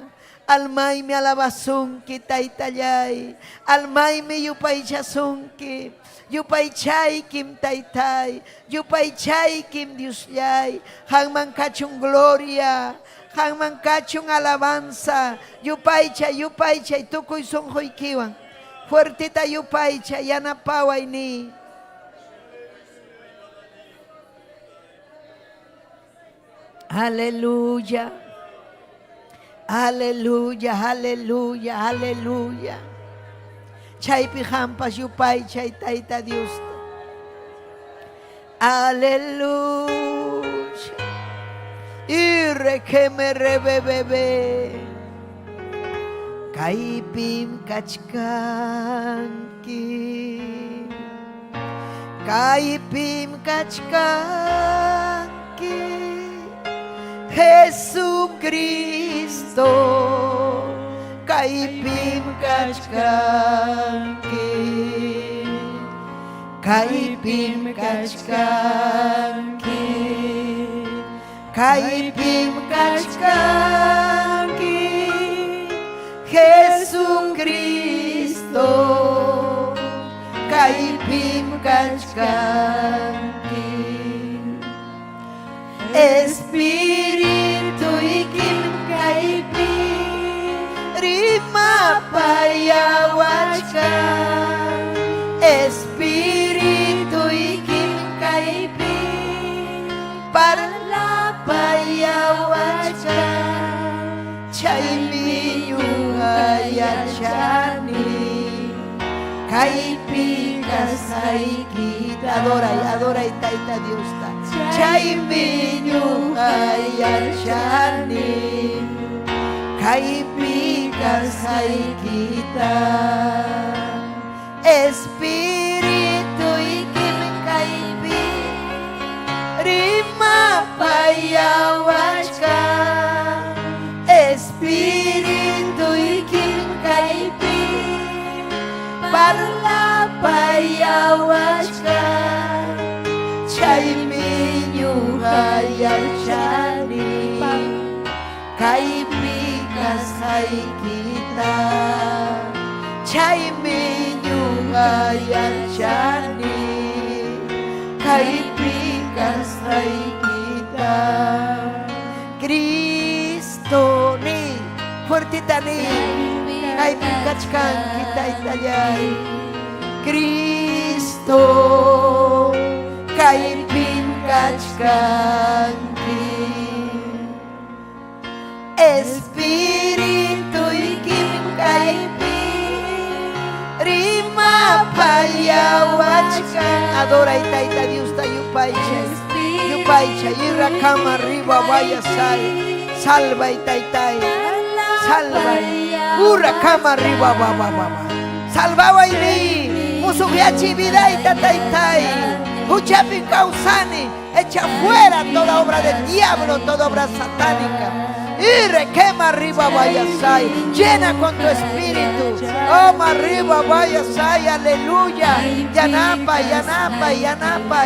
Almaymi alabasunki taytallay. Almaymi yupaychasunki. Yupaychaykim taytay. Yupaychaykim Diosllay. Qanman kachun gloria. Qanman kachun alabanza. Yupaychay, yupaychay tukuy sunquykiwan. Fuertita yupaychay yanapaway ni. Aleluya. Aleluya, aleluya, aleluya. Chaypi hampas yupaychay Tayta Diosta. Aleluya. Y requeme rebebebe. Kaypim kachkanki. Kaypim kachkanki. Jesucristo. Kaypim kachkanki. Kaypim kachkanki. Kaypim kachkanki. Jesucristo. Kaypim kachkanki. Espíritu ikim kaypi rimapayawachkan. Espíritu ikim kaypi parlapayawachkan. Chaymi ñuqa yachani kaypi kasqaykita. Adoray, adoray Tayta Diosta. Chaymi ñuqa yachani kaypi kasqaykita. Espíritu ikim kaypi rimapayawachkan. Espíritu ikim kaypi parlapayawachkan. Chaymi ñuqa yachani kaypi kasqaykita. Chaymi ñuqa yachani kaypi kasqaykita. Cristo ni fuertita ni kaypi kachkanki taytallay. Cristo kaypim kachkanki. Espíritu ikim kaypi rimapayawachkan. Adoray Tayta Diosta yupaychay. Yupaychay irrakama arriba vaya sal. Salvay taytay. Salvay. Urrakama arriba ba ba ba ba. Salvaway ni. Musuqyachi vidayta taytay. Huchapi kawsani. Echa fuera toda obra del diablo, toda obra satánica. Y requema arriba vaya sai. Llena con tu espíritu. Oh, arriba vaya sai. Aleluya. Yanapa, yanapa, yanapa.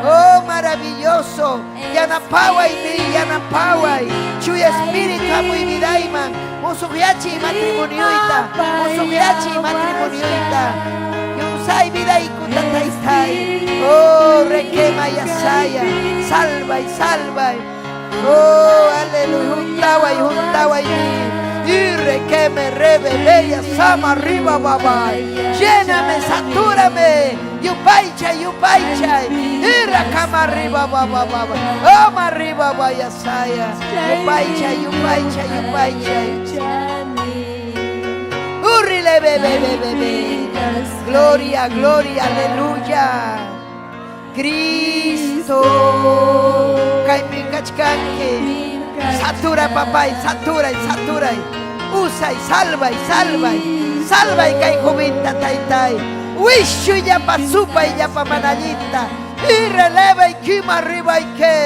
Oh, maravilloso. Yanapaway ni, yanapaway. Chuya espíritu hamuy vidayman. Musuqyachi matrimonioyta. Musuqyachi matrimonioyta. Yusay vidaykuta taytay. Oh, requema yasaya. Salva y salva. Oh, aleluya. Juntaway, juntaway. Y requeme, rebeleya, sama arriba, babay. Lléname, satúrame. Yupaychay, yupaychay. Ira kama arriba ba ba ba ba. Oma arriba vayasaya. Yupaychay, yupaychay, yupaychay. Urrile be be be be. Gloria, gloria, aleluya. Cristo. Kaypi kachkanki. Satura papay, saturay, saturay. Usay, salvay, salvay. Salvay kay jovinta taytay. Wishu llapa supay llapa manallita. Y releva y kima arriba y que.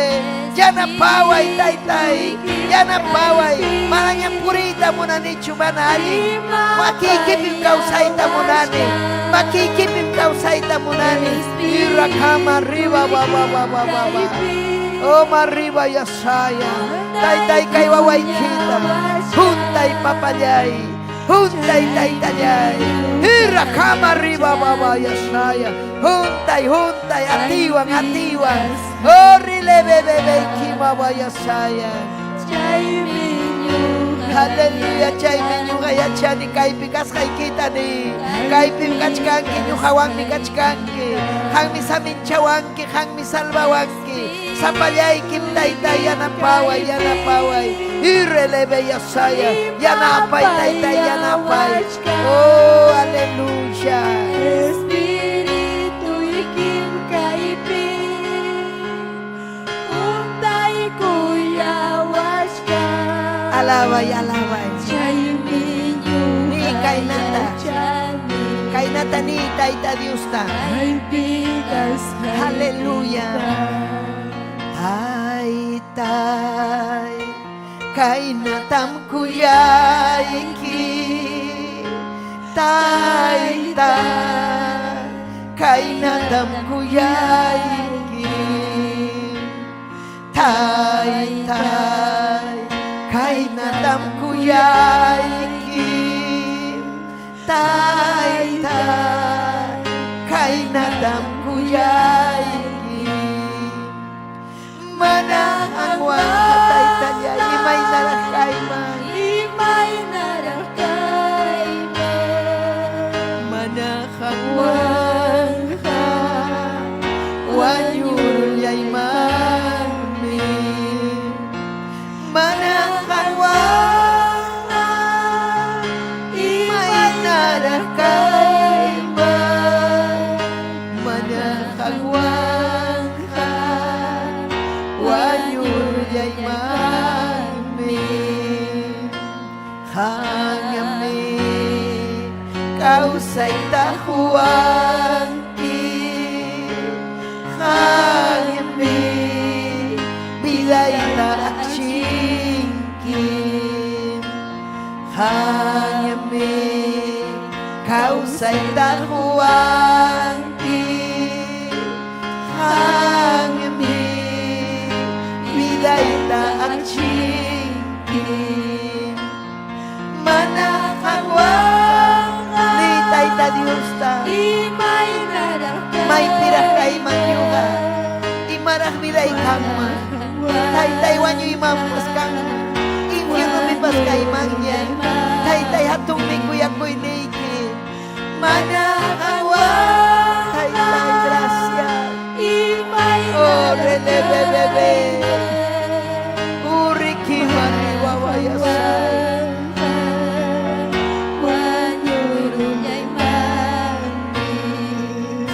Yanapaway taytay. Yanapaway. Manaña purita munanichu mana allin. Makiykipim kawsayta munani. Makiykipim kawsayta munani. Irakama arriba ba ba ba ba ba ba. Oh, arriba yasaya. Taytay kay wawaykita. Juntay papallay. Juntay taytallay. Irakama arriba baba yasaya. Juntay, juntay, atiwan, atiwan. Oh, rile bebe be kima yasaya. Aleluya, chaymi ñuqa yachani kaypi kasqaykitani. Kaypim kachkanki, ñuqawanmi kachkanki. Qanmi saminchawanki, qanmi salvawanki. Sapallaykim taytay yanapaway, yanapaway. Irreleve yasaya, yanapay taytay, yanapay. Oh, aleluya. Espirituykim kaypi untaykullawachkan. Alabay, alabay. Chaymi Ni ñuqa kaynata. yachani Kaynata ni tayta Diosta. kaypi Aleluya. Taytay, kaynatam kuyayki. Taytay, kaynatam kuyayki. Taytay, kaynatam kuyayki. Taytay, kaynatam kuyayki. Mana qanwan taytallay, imaynaraq kayman. Imaynaraq kayman. Mana qanwanqa wañurullaymanmi. Mana qanwanqa imaynaraq kayman. Mana qanwanqa wañurullaymanmi. Qanmi kawsayta quwanki. Qanmi vidayta achinki. Qanmi kawsayta quwanki. Qanmi vidayta achinki. Mana qanwanqa ni tayta Diosta. Imaynaraq Maypiraq kayman ñuqa. Imaraq viday kanman. Taytay wañuymanpas kanman. Infiernopipas kaymanña. Taytay hatunmi kuyakuyniyki. Mana qanwan taytay gracias. Oh, releve bebé. Uriki mani wawayasay.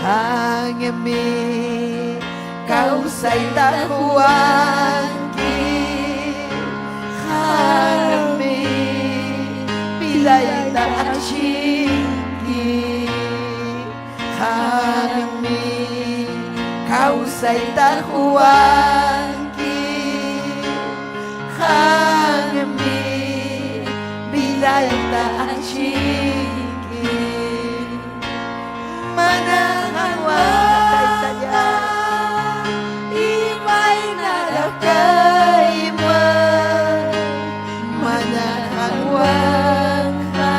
Qanmi kawsayta quwanki. Qanmi vidayta achinki. Qanmi kawsayta quwanki. Qanmi vidayta achinki. Mana qanwan taytallay. Imaynaraq kayman. Mana qanwanqa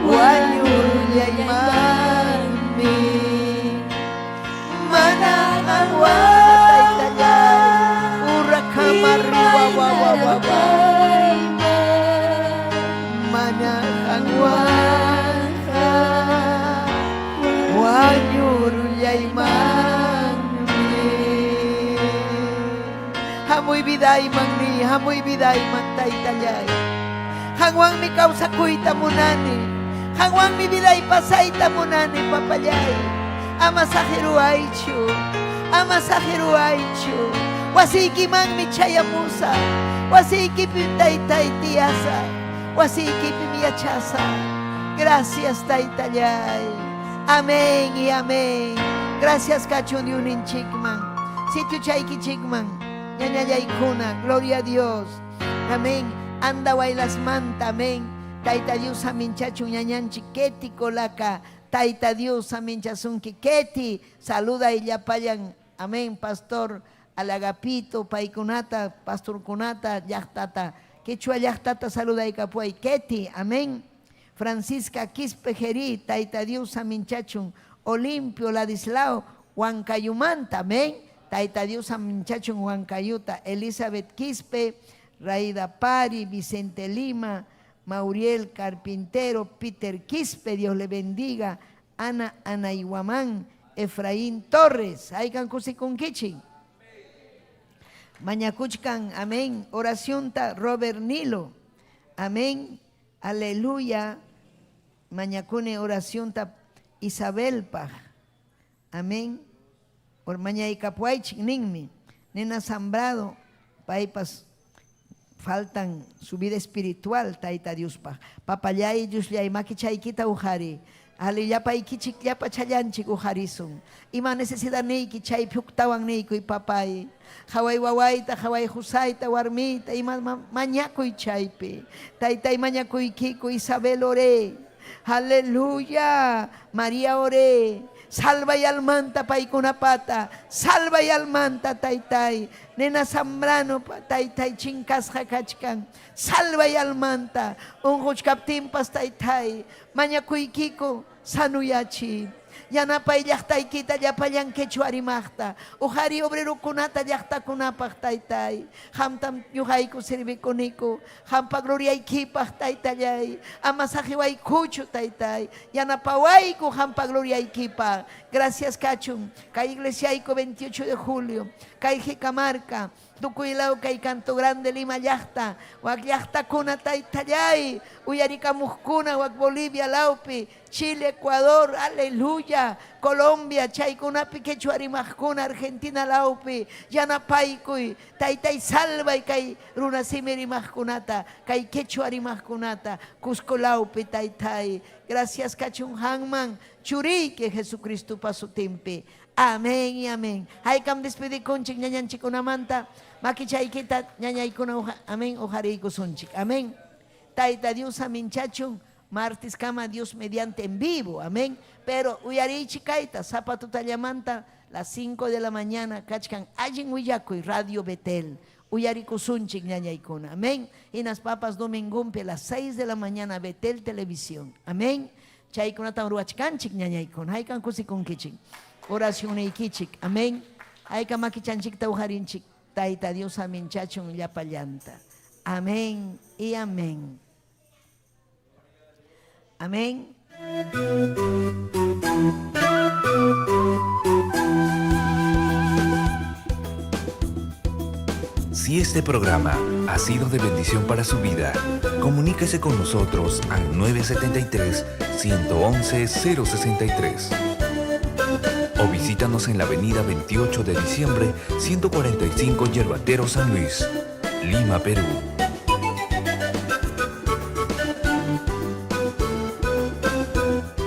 wañurullaymanmi. Mana qanwan taytallay. Urakama riwa wa wa wa wa. Mana qanwanqa wañurullaymanmi. Taytallaymanmi. Hamuy vidayman ni, hamuy vidayman taytallay. Qanwanmi kawsakuyta munani. Qanwanmi viday pasayta munani, papallay. Ama saqiruwaychu. Ama saqiruwaychu. Wasiykimanmi chayamusaq. Wasiykipim taytay tiyasaq. Wasiykipim yachasaq. Gracias taytallay. Amén y amén. Gracias kachun Diosninchikman. Sitiochaykichikman. Ñañallaykuna. Gloria a Dios. Amén. Anda waylasmanta. Amén. Tayta Dios aminchachun ñañanchik Keti Kolaka. Tayta Dios aminchasunki Keti. Saluday llapallan. Amén. Pastor Alagapito, paykunata, pastorkunata, llaqtata. Quechua llaqtata saludaykapuay Keti. Amén. Francisca Quispe Jerí, Tayta Dios aminchachun. Olimpio Ladislao, Huancayumanta. Amén. Tayta Dios aminchachun Huancayuta. Elizabeth Quispe, Raida Pari, Vicente Lima, Mauriel Carpintero, Peter Quispe, Dios le bendiga. Ana Anayhuamán, Efraín Torres. Haykan kusikunkichik. Mañakuchkan, amén. Oracionta Robert Nilo. Amén. Aleluya. Mañakuni oracionta Isabel Paj. Amén. Por mañaykapuaychik ninmi. Nena Zambrado, paypas faltan su vida espiritual, Tayta Diospaq. Papallay, Diosllay, makichaykita uqariy. Ali llapaykichik llapachallanchik uqarisun. Ima necesidadniyki chaypi huktawan niykuy, papay. Qhaway wawayta, qhaway qusayta, warmiyta, ima mañakuy chaypi. Taytay mañakuykiku, Isabel oré. Aleluya. María oré. Salvay almanta paykunapata. Salvay almanta taytay. Nena Zambrano taytay chinkasqa kachkan. Salvay almanta. Unquchkaptinpas taytay. Mañakuykiku sanuyachi. Yanapay llaqtaykita llapallan quechua rimaqta. Uqari obrerokunata llaqtakunapaq taytay. Qamtam ñuqayku sirvikuniku. Qampa gloriaykipaq taytallay. Ama saqiwaykuchu taytay. Yanapawayku qampa gloriaykipaq. Gracias kachun. Kay iglesiayku 28 de julio. Kay Jicamarca. Tukuy law kay Canto Grande Lima llaqta. Wak llaqtakuna taytallay. Uyarikamuqkuna wak Bolivia lawpi. Chile, Ecuador, aleluya. Colombia, chaykunapi quechua rimaqkuna, Argentina lawpi. Yanapaykuy, taytay salvay kay runasimi rimaqkunata, kay quechua rimaqkunata, Cusco lawpi taytay. Gracias kachun qanman, churiyki Jesucristopa sutinpi. Amén y amén. Haykam despedikunchik ñañanchikkunamanta, makichaykita ñañaykuna amén uqariykusunchik. Amén. Tayta Dios aminchachun. Martes kama Dios mediante en vivo, amén. Pero uyariychik kayta, sapa tutallamanta, las 5 de la mañana, kachkan allin willakuy, Radio Betel. Uyarikusunchik ñañaykuna, amén. Hinaspapas domingumpi a las 6 de la mañana, Betel Televisión, amén. Chaykunatam ruwachkanchik ñañaykuna, haykan kusikunkichik. Oracionniykichik, amén. Hayka makichanchikta uqarinchik, Tayta Dios aminchachun llapallanta. Amén y amén. Amén. Si este programa ha sido de bendición para su vida, comuníquese con nosotros al 973-111-063. O visítanos en la avenida 28 de diciembre, 145 Yerbatero San Luis, Lima, Perú.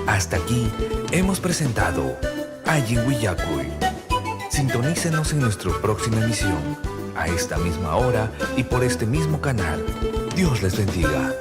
Hasta aquí hemos presentado Allin Willakuy. Sintonícenos en nuestra próxima emisión, a esta misma hora y por este mismo canal. Dios les bendiga.